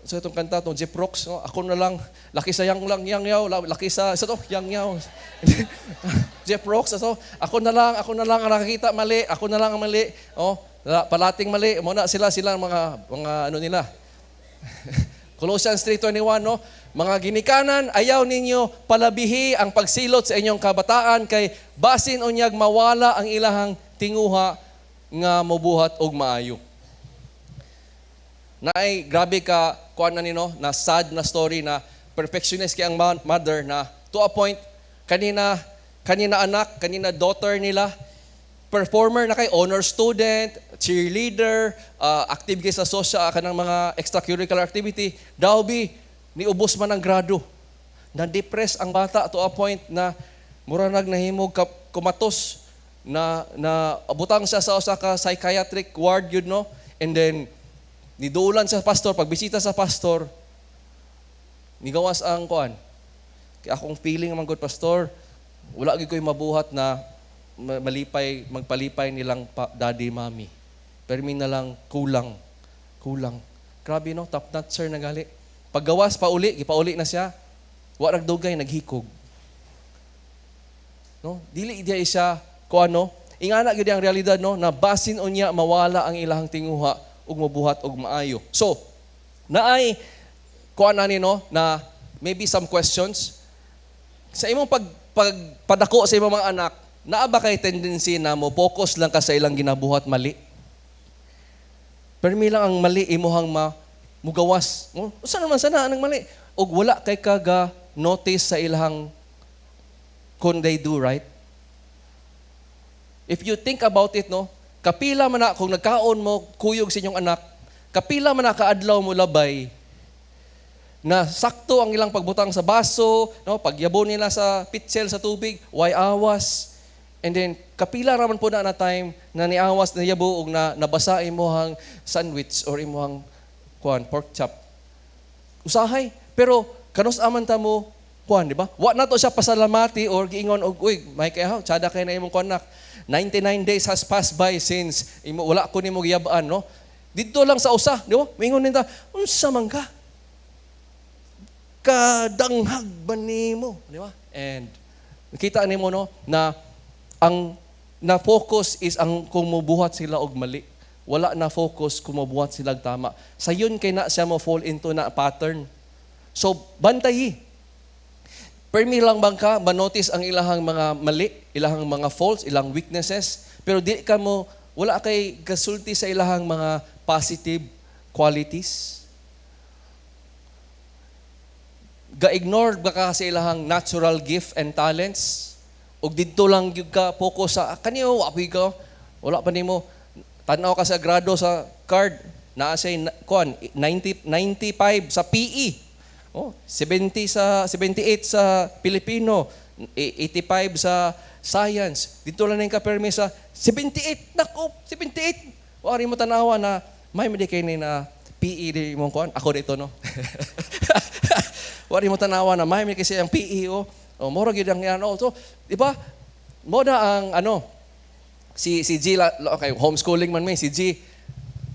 So itong kanta tong Jeep Rocks, no? Ako na lang, laki sa yang lang yang yaw, laki sa to, yang yaw. Jeff Rocks, so ako na lang ang nakakita mali, ako na lang ang mali. Oh, palating mali, mo na sila sila ang mga ano nila. Colossians 3:21, no? Mga ginikanan, ayaw ninyo palabihi ang pagsilot sa inyong kabataan kay basin unyag mawala ang ilahang tinguha nga mobuhat og maayo. Naay grabe ka kuan na nino na sad na story na perfectionist kay ang mother na to a point kanina kanina anak, kanina daughter nila performer na kay honor student, cheerleader, active kay sa social kanang mga extracurricular activity, daw bi niubos man ang grado. Na-depress ang bata to a point na mura nag nahimog kumatos na na abutang siya sa usa ka psychiatric ward yun, no? And then niduulan sa pastor, pagbisita sa pastor, nigawas ang kuan. Kaya akong feeling man good, Pastor, wala gyud ko'y mabuhat na malipay, magpalipay nilang daddy, mommy. Pero na lang kulang. Kulang. Grabe, no, top notch sir nagali. Paggawas pa uli, gipauli na siya. Wa nagdugay, naghikog. No? Dili diay siya ko ano. Ingana gyud ang realidad, no, na basin unya mawala ang ilahang tinguha ug mobuhat og maayo. So, naay kuan ani, no, na maybe some questions sa imong pagpadako sa imong mga anak. Naa ba kay tendency na mo focus lang ka sa ilang ginabuhat mali? Permi lang ang mali imuhang ma mugawas. Oh, usa naman sana anang mali? Ug wala kay kaga notice sa ilahang kung they do right. If you think about it, no, kapila man na kung nagkaon mo kuyog sa inyong anak, kapila man na kaadlaw mo labay na sakto ang ilang pagbutang sa baso, no, pagyabo nila sa pitsel sa tubig, way awas. And then kapila raman po na na time na niawas na yabo og na nabasa imuhang sandwich or imuhang kuan, pork chop. Usahay, pero kanus aman ta mo kuan, di ba? Wa na to siya pasalamati or giingon og, "Uy, may kay ha, tsada kay na imong kuan, nak. 99 days has passed by since imo wala ko nimo giyab-an," no? Didto lang sa usa, di ba? Mingon ninta, "Unsa man ka? Kadanghag ba nimo?" Di ba? And nakita nimo, no, na ang na focus is ang kung mobuhat sila og mali. Wala na focus kung mobuhat sila og tama. Sayon kay na siya mo fall into na pattern. So bantayi. Permi lang bang ka ma-notice ang ilahang mga mali, ilahang mga faults, ilang weaknesses, pero di ka mo wala kay gasulti sa ilahang mga positive qualities? Ga-ignore ba ka sa ilahang natural gift and talents? Ug didto lang gyud ka focus sa kaniyo, wa ka, wala pa nimo tan-aw ka sa grado sa card, naa siya kuan 90, 95 sa PE. Oh, 70 sa 78 sa Filipino, 85 sa science. Dito lang ka permi sa 78. Nako, 78. Wari mo tanawa na may madi kay ni na PE di mong kuan. Ako dito, no. Wari mo tanawa na may kasi ang PE, oh. Oh, mura gyud ang ano. So, di ba? Mo na ang ano si si G okay, homeschooling man may si G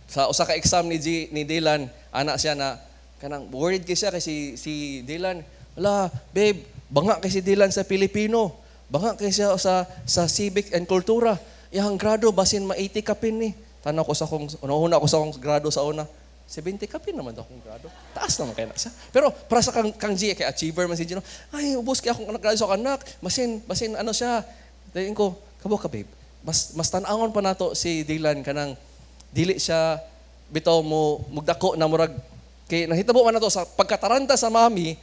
sa usa ka exam ni G ni Dylan, ana siya na kanang worried kay siya kay si si Dylan, "Wala, babe, banga kay si Dylan sa Pilipino. Banga kay siya sa civic and kultura. Iyang grado basin ma 80 kapin ni." Tanaw ko sa akong una ko sa akong grado sa una. 70 kapin naman daw akong grado. Taas naman kay na siya. Pero para sa kang G, kay achiever man si G, no? "Ay, ubos kay akong anak grado sa anak. Basin, basin ano siya." Dayon ko, "Kabo ka, babe. Mas tan-awon pa nato si Dylan kanang dili siya bitaw mo mugdako na murag kay nahitabo man nato sa pagkataranta sa mami."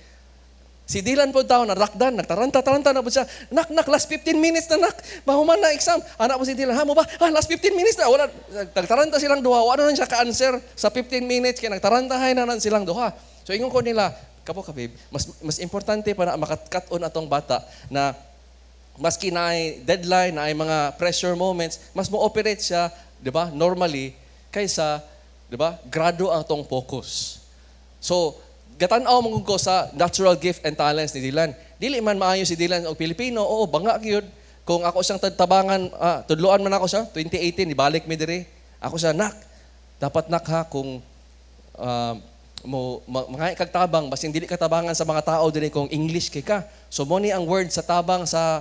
Si Dylan po daw, narakdan, nagtaranta-taranta na po siya. "Nak, nak, last 15 minutes na, nak. Mahuman na exam." Anak po si Dylan, "Ha mo ba? Ah, last 15 minutes na." Wala, nagtaranta silang duha. Wala na siya ka-answer sa 15 minutes, kaya nagtarantahay na silang duha. So ingon ko nila, "Kabo ka, babe, mas importante para makakat-on atong bata na maski na ay deadline, na ay mga pressure moments, mas mo-operate siya, di ba, normally, kaysa, di ba, grado ang atong focus." So, gatan-aw mo ko sa natural gift and talents ni Dylan. Dili man maayo si Dylan og Pilipino, oo, banga gyud. Kung ako siyang tabangan, tudloan man ako siya, 2018, ibalik mi diri. Ako siya, "Nak, dapat, nak, ha, kung mo mga kag tabang, basin dili ka tabangan sa mga tao diri kung English kay ka. So mo ni ang word sa tabang sa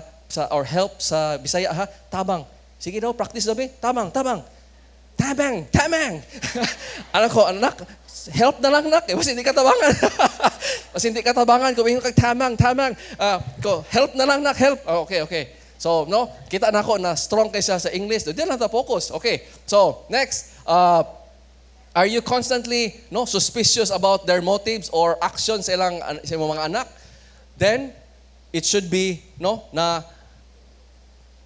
or help sa Bisaya ha, tabang. Sige daw, practice daw be. Tabang, tabang. Tabang, tabang." Anak ko, "Anak, help na lang, nak. Eh, mas hindi ka tabangan. Mas hindi ka tabangan. Kung ingon kag tamang, tamang. Ko, help na lang, nak, help." Oh, okay. So, no, kita na ako na strong kay siya sa English. Di lang ta focus. Okay. So, next, are you constantly, no, suspicious about their motives or actions sa ilang sa imong mga anak? Then it should be, no, na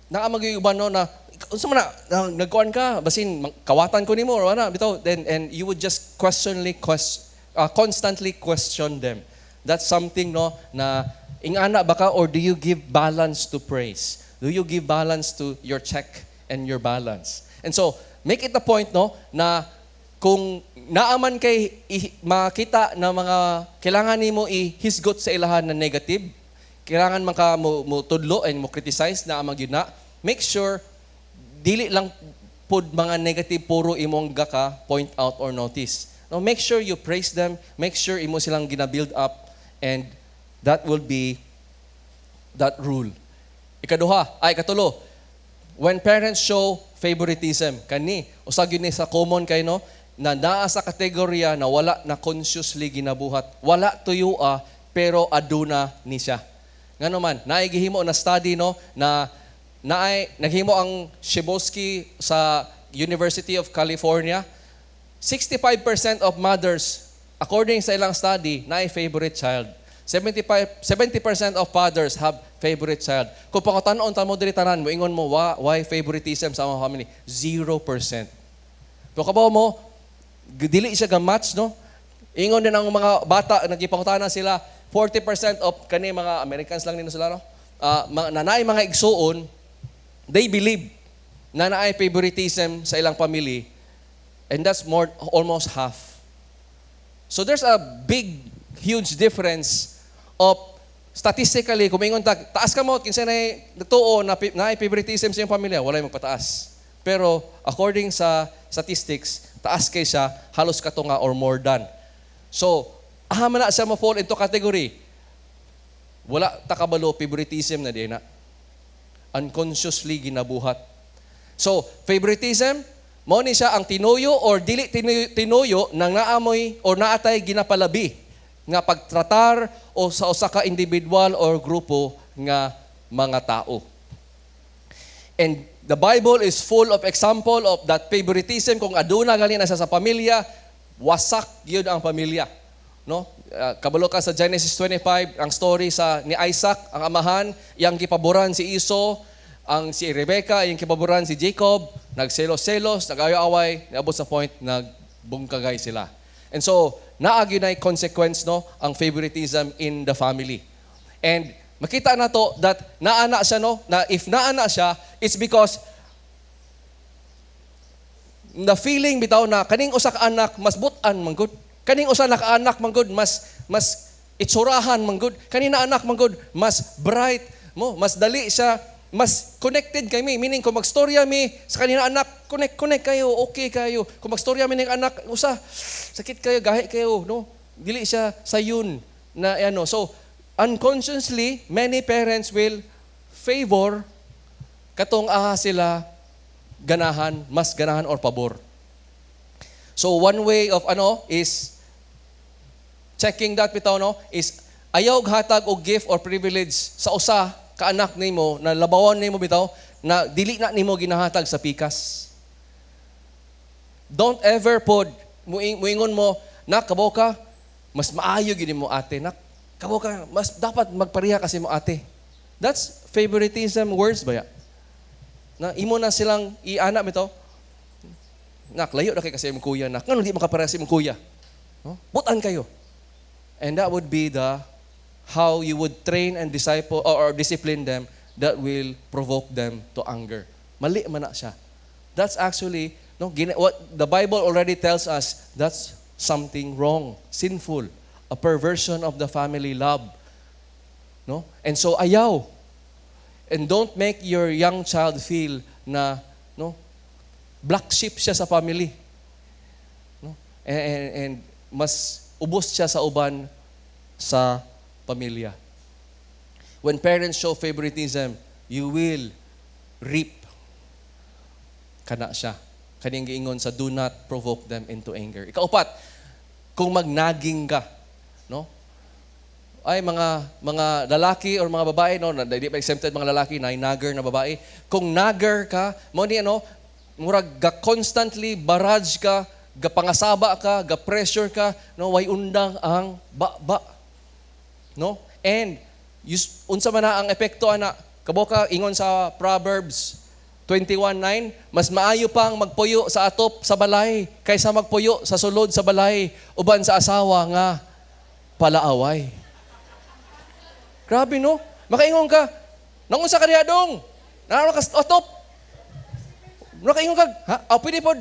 naa magyuban, no, na unsa man na nagkuan ka, basin kawatan ko nimo or ana bitaw, then and you would just constantly question them. That's something, no, na ingana ba ka or do you give balance to praise? Do you give balance to your check and your balance? And so make it a point, no, na kung naaman kay makita na mga kailangan nimo ihisgot sa ilahan na negative, kailangan man ka mo tudlo and mo criticize na amang gyud na, make sure dili lang pod mga negative puro imong gaka point out or notice. No, make sure you praise them, make sure imo silang gina-build up, and that will be that rule. Ikaduha, ay ikatulo, when parents show favoritism, kani, usa gyud ni sa common kay, no, na naa sa kategorya na wala na consciously ginabuhat. Wala tuyua, pero aduna ni siya. Ngano man, naay gihimo na study, no, na naay naghimo ang Chbosky sa University of California. 65% of mothers, according sa ilang study, naay favorite child. 75, 70% of fathers have favorite child. Kung pangutan-on ta mo diri tanan, moingon mo, why favoritism sa among family? 0%. Pero kabaw mo, dili siya ga-match, no? Ingon din ang mga bata, nagipangutana sila, 40% of kani mga Americans lang nino sila, no? Mga, na naay mga igsuon, they believe na naay favoritism sa ilang family, and that's more almost half. So there's a big, huge difference of statistically, kung ingon ta, "Taas kamot, kinsa na nagtuo na naay favoritism sa iyong pamilya," walay magpataas. Pero according sa statistics, taas kay siya, halos kato nga or more than. So, aha man na siya mo-fall into category. Wala ta kabalo, favoritism na din na. Unconsciously ginabuhat. So, favoritism, mao ni siya ang tinuyo or dili tinuyo nang naamoy or naatay ginapalabi nga pagtratar o sa usa ka individual or grupo nga mga tao. And the Bible is full of example of that favoritism. Kung aduna gani na siya sa pamilya, wasak yun ang pamilya. No? Kabalo ka sa Genesis 25, ang story sa ni Isaac, ang amahan, iyang gipaboran si Esau, ang si Rebecca, iyang gipaboran si Jacob, nagselos-selos, nag-away-away, niabot sa point nagbungkagay sila. And so, naa gyud nay consequence, no, ang favoritism in the family. And makita na to that naana siya, no, na if naana siya, it's because the feeling bitaw na kaning usa ka anak mas butan man gud. Kaning usa ka anak man gud mas itsurahan man gud. Kanina anak man gud mas bright mo, mas dali siya, mas connected kami. Meaning, kung magstorya mi sa kanina anak, connect connect kayo, okay kayo. Kung magstorya mi ning anak usa, sakit kayo, gahi kayo, no? Dili siya sayon na ano. So, unconsciously, many parents will favor katong aha sila ganahan, mas ganahan or pabor. So one way of ano is checking that bitaw, no, is ayaw og hatag og gift or privilege sa usa ka anak nimo na labawan nimo bitaw na dili na nimo ginahatag sa pikas. Don't ever pod muingon mo, "Nak, kabaw ka, mas maayo gyud mo ate. Nak, kabaw ka, mas dapat magpareha kasi mo ate." That's favoritism words ba ya? Na imo na silang iana bitaw. "Nak, layo na kay kasi imong kuya, nak. Ngano di mo kapareha sa imong kuya? No? Butan kayo." And that would be the how you would train and disciple or discipline them that will provoke them to anger. Mali man na siya. That's actually, no, what the Bible already tells us, that's something wrong, sinful, a perversion of the family love. No? And so ayaw. And don't make your young child feel na, no, black sheep siya sa family. No? And mas ubos siya sa uban sa pamilya. When parents show favoritism, you will reap kana siya. Kaning giingon sa do not provoke them into anger. Ikaupat, kung magnaging ka, no? Ay mga lalaki or mga babae, no, na di pa exempted mga lalaki na nagger na babae. Kung nagger ka, mo ni ano, murag ga constantly barrage ka, ga pangasaba ka, ga pressure ka, no, way undang ang ba-ba. No? And unsa man na ang epekto ana? Kabaw ka ingon sa Proverbs 21:9, mas maayo pang magpuyo sa atop sa balay kaysa magpuyo sa sulod sa balay uban sa asawa nga palaaway. Grabe, no? Makaingon ka, "Nangunsa ka diha dong? Naa ka sa atop." Makaingon ka, "Ha? Ah, pwede pod.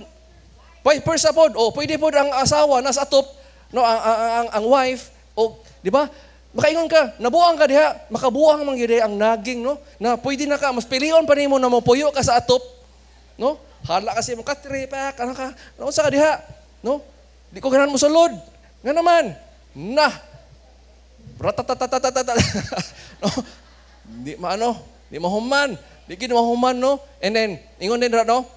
Vice versa pod. O, pwede pod ang asawa nasa atop, no, ang wife, o, di ba? Makaingon ka, "Nabuang ka diha," makabuang man gyud ang naging, no? Na pwede na ka, mas pilion pa nimo na mopuyo ka sa atop, no? Hala kasi mo katre pa, kana ka, "Naunsa ka diha?" No? "Di ko ganahan mo sulod." Nga naman, na, ratatatatata, no? Di maano. Di mahuman. Di gid mahuman, no? And then, ingon din ra, no?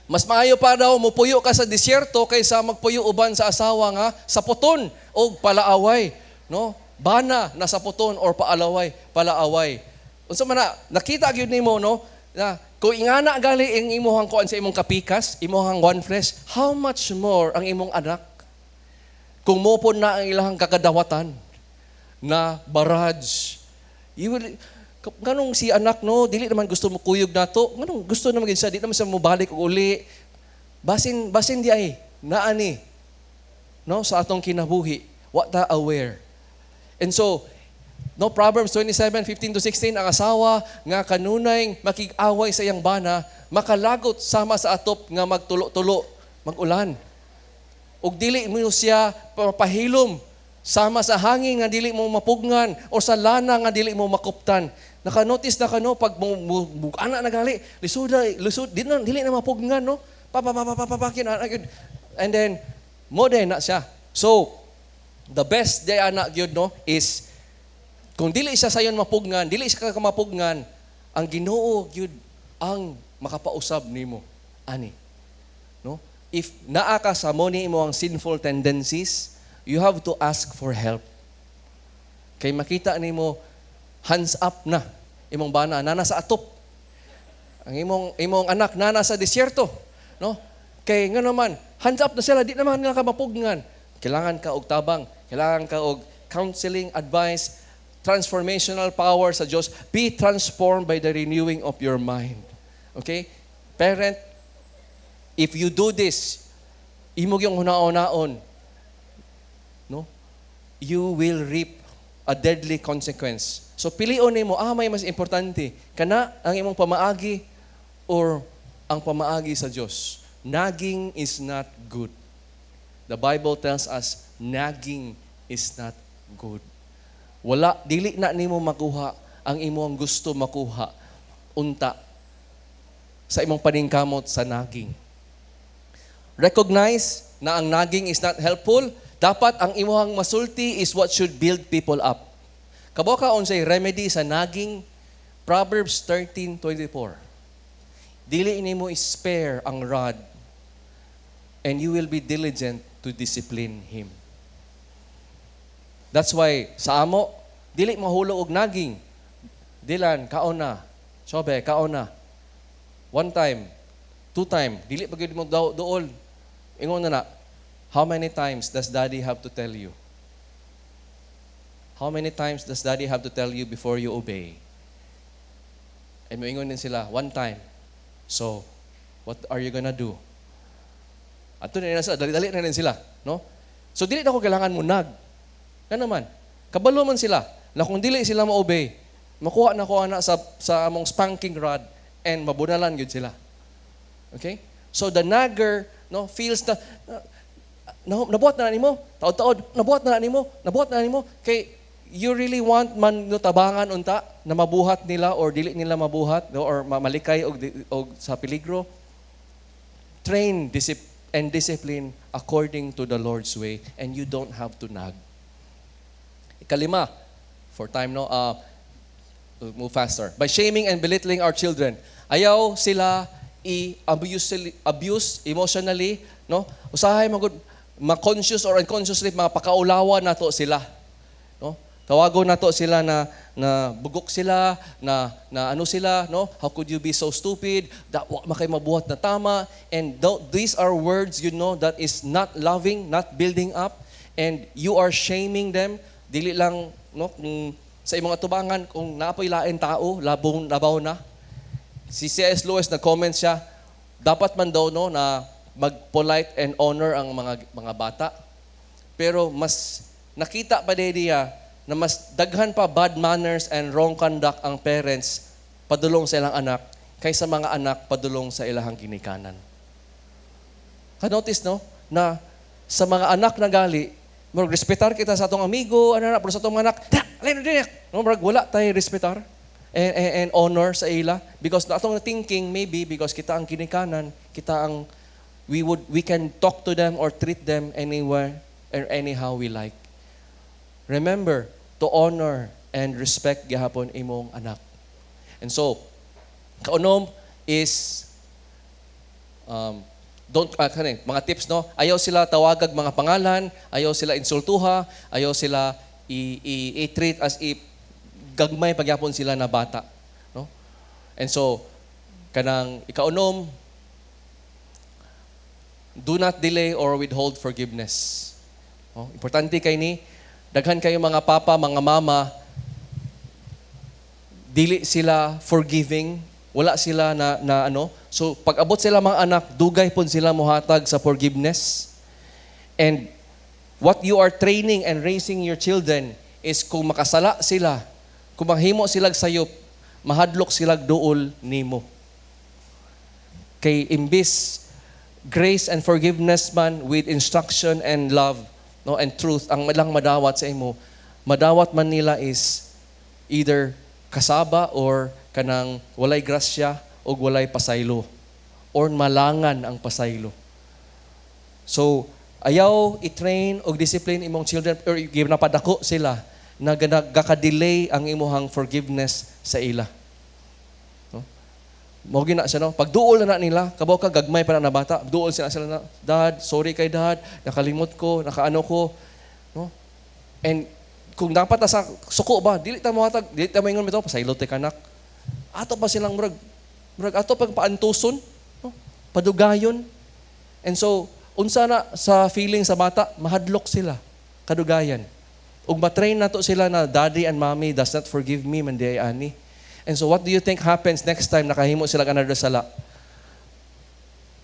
Mas maayo pa daw mupuyo ka sa disyerto kaysa magpuyo uban sa asawa nga saputon og palaaway, no? Bana na saputon or paalaway, palaaway. Unsa man na nakita gyud nimo, no, na kung ingana gali ang imuhang kuan sa imong kapikas, imuhang one flesh, how much more ang imong anak kung mopon na ang ilahang kakadawatan na barrage? You will nganong si anak, no, dili naman gusto mo kuyog nato, nganong gusto naman gid siya, di naman siya mobalik og uli. Basin basin di ay naani, no, sa atong kinabuhi, wa ta aware. And so, no, Proverbs 27:15 to 16, ang asawa nga kanunay makig-away sa iyang bana, makalagot sama sa atop nga magtulo-tulo, mag-ulan. Ug dili mo siya pahilom sama sa hangin nga dili mo mapugngan o sa lana nga dili mo makuptan. Naka-notice na ka, no, pag mo ana na gali, lisuda, lisod, di na, dili na mapugngan, no? Pa pa pa pa pa pa, pa kina, and then mo din na siya. So, the best day ana gyud, no, is kung dili siya sayon mapugngan, dili siya ka mapugngan, ang Ginoo gyud ang makapausab nimo ani. No? If naa ka sa mo ni imo ang sinful tendencies, you have to ask for help. Kay makita nimo hands up na imong bana nana sa atop. Ang imong anak nana sa disyerto, no? Kay nga naman, hands up na sila, di naman nila ka mapugngan. Kailangan ka og tabang, kailangan ka og counseling, advice, transformational power sa Diyos. Be transformed by the renewing of your mind. Okay? Parent, if you do this, imo yung hunaon-naon, no? You will reap a deadly consequence. So pilion nimo, may mas importante, kana ang imong pamaagi or ang pamaagi sa Dios. Nagging is not good. The Bible tells us nagging is not good. Wala, dili na nimo makuha ang imong gusto makuha unta sa imong paningkamot sa nagging. Recognize na ang nagging is not helpful. Dapat ang imong masulti is what should build people up. Kabaw ka unsay remedy sa nagging? Proverbs 13:24. Dili nimo spare ang rod and you will be diligent to discipline him. That's why sa amo dili mahulog og nagging. Dilan, kaon na. Sobe, kaon na. One time, two time, dili pa gyud mo daw duol. Ingon na na, "How many times does Daddy have to tell you? How many times does Daddy have to tell you before you obey?" And moingon din sila, "One time." "So, what are you gonna do?" Ato na sila, dali-dali na rin sila. No? So, dili na ko kailangan mo nag. Nga naman, kabalo man sila na kung dili sila ma-obey, makuha na ko ana sa among spanking rod and mabunalan gyud sila. Okay? So the nagger, no, feels na nabuhat na nimo, taod-taod, nabuhat na nimo, nabuhat na nimo kay you really want man, no, tabangan unta na mabuhat nila or dili nila mabuhat, no, or malikay og sa peligro. Train and discipline according to the Lord's way and you don't have to nag. Ikalima, for time, no, move faster. By shaming and belittling our children. Ayaw sila i-abuse abuse emotionally, no? Usahay magud ma-conscious or unconsciously mga pakaulawan nato sila. No? Tawagon nato sila na bugok sila, na ano sila, no? "How could you be so stupid? That wa makay mabuhat na tama." And these are words that is not loving, not building up, and you are shaming them. Dili lang, no, kung sa imong atubangan kung naapoy lain tao, labong labaw na. Si C.S. Lewis, nag-comment siya, dapat man daw, no, na mag-polite and honor ang mga bata. Pero mas nakita pa din niya na mas daghan pa bad manners and wrong conduct ang parents padulong sa ilang anak kaysa mga anak padulong sa ilahang ginikanan. Ka-notice, no, na sa mga anak na gali, murag respetar kita sa atong amigo, ano na, pero sa atong mga anak, "Da, alay na din," no, murag wala tayo respetar and honor sa ila because na atong thinking, maybe because kita ang ginikanan, kita ang we can talk to them or treat them anywhere or anyhow we like. Remember to honor and respect gihapon imong anak. And so, kaunom is don't kani, mga tips, no? Ayaw sila tawagag mga pangalan, ayaw sila insultuha, ayaw sila i-treat as if gagmay pagyapon sila na bata, no? And so kanang ikaunom, do not delay or withhold forgiveness. Oh, importante kay ni daghan kayo mga papa, mga mama, dili sila forgiving, wala sila na ano. So pag abot sila mga anak, dugay pud sila mohatag sa forgiveness. And what you are training and raising your children is kung makasala sila, kung manghimo sila sayop, mahadlok sila duol nimo. Kay imbis grace and forgiveness man with instruction and love, no, and truth ang ilang madawat sa imo, madawat man nila is either kasaba or kanang walay grasya o walay pasaylo or malangan ang pasaylo. So, ayaw i-train og discipline imong children or ginapadako sila na gaka-delay ang imuhang forgiveness sa ila. No? Mao gina siya, no? Pag duol na nila, kabaw ka gagmay pa na bata, duol sila sila na, "Dad, sorry kay Dad, nakalimot ko, nakaano ko." No? And kung dapat ta sa suko ba, dili ta mohatag, dili ta moingon bitaw, "Pasaylo te kanak." Ato pa silang murag ato pag paantuson, no? Padugayon. And so, unsa na sa feeling sa bata, mahadlok sila kadugayan. Ug matrain nato sila na daddy and mommy does not forgive me man di ay ani. And so what do you think happens next time nakahimo sila another sala?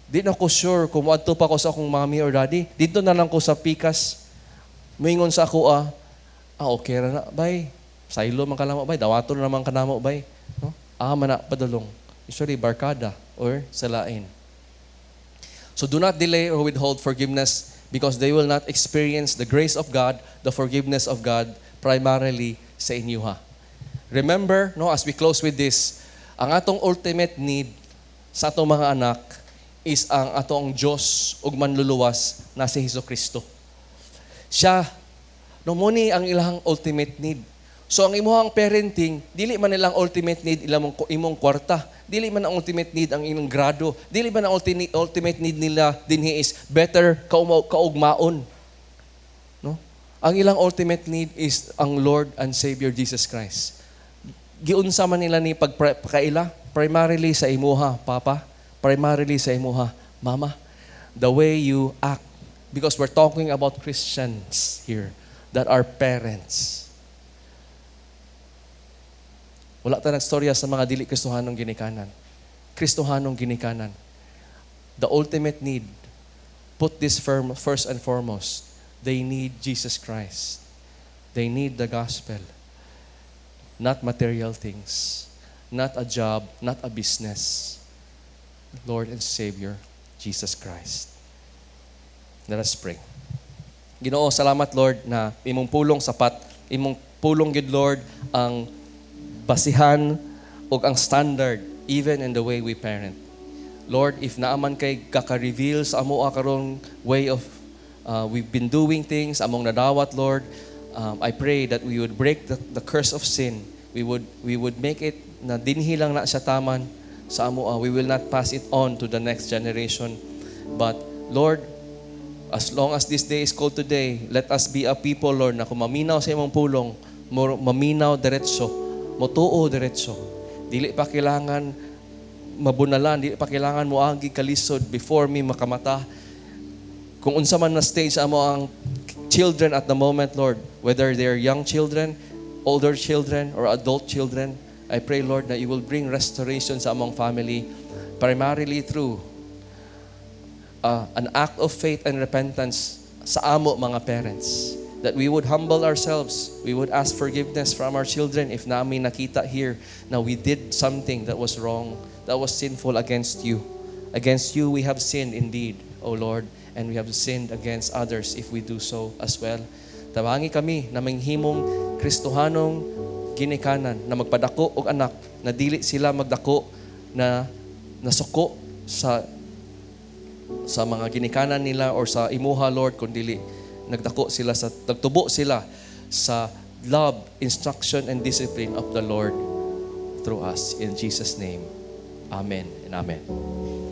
Di na ko sure kung moadto pa ko sa akong mommy or daddy. Dito na lang ko sa pikas. Moingon sa ako, ah, okay ra na, bay. Saylo man kanamo, bay. Dawaton na naman kanamo, bay. No? Ah, man na padulong. Usually, barkada or sa lain. So do not delay or withhold forgiveness because they will not experience the grace of God, the forgiveness of God, primarily sa inyo ha. Remember, no, as we close with this, ang atong ultimate need sa atong mga anak is ang atong Diyos ug manluluwas na si Hesus Kristo. Siya, no, mo ni ang ilang ultimate need. So ang imuhang parenting, dili man nilang ultimate need ilang imong kwarta. Dili man ang ultimate need ang ilang grado. Dili man ang ultimate need nila dinhi is better kaugmaon. No? Ang ilang ultimate need is ang Lord and Savior Jesus Christ. Giunsa man nila ni pagpakaila, primarily sa imuha, papa, primarily sa imuha, mama. The way you act, because we're talking about Christians here that are parents. Wala ta nagstorya sa mga dili Kristohanong ginikanan. Kristohanong ginikanan. The ultimate need, put this firm, first and foremost, they need Jesus Christ. They need the gospel. Not material things. Not a job, not a business. Lord and Savior, Jesus Christ. Let us pray. Ginoo, salamat, Lord, na imong pulong sapat, imong pulong gid, Lord, ang basihan ug ang standard even in the way we parent. Lord, if naa man kay kaka-reveal sa amoa karong way of we've been doing things among nadawat, Lord, I pray that we would break the curse of sin. We would make it na dinhi lang na siya taman sa amoa. We will not pass it on to the next generation. But Lord, as long as this day is called today, let us be a people, Lord, na kung maminaw sa imong pulong, maminaw diretso, motuo diretso. Dili pa kailangan mabunalan, dili pa kailangan moagi kalisod before mi makamata. Kung unsa man na stage amo ang children at the moment, Lord, whether they're young children, older children, or adult children, I pray, Lord, that you will bring restoration sa among family, primarily through an act of faith and repentance sa amo mga parents. That we would humble ourselves. We would ask forgiveness from our children if namin nakita here na we did something that was wrong, that was sinful against you. Against you we have sinned indeed, O Lord, and we have sinned against others if we do so as well. Tabangi kami na manghimong Kristohanong ginikanan na magpadako og anak na dili sila magdako na nasuko sa mga ginikanan nila or sa imuha, Lord, kundi nagdako sila sa nagtubo sila sa love, instruction and discipline of the Lord. through us. In Jesus' name, amen and amen.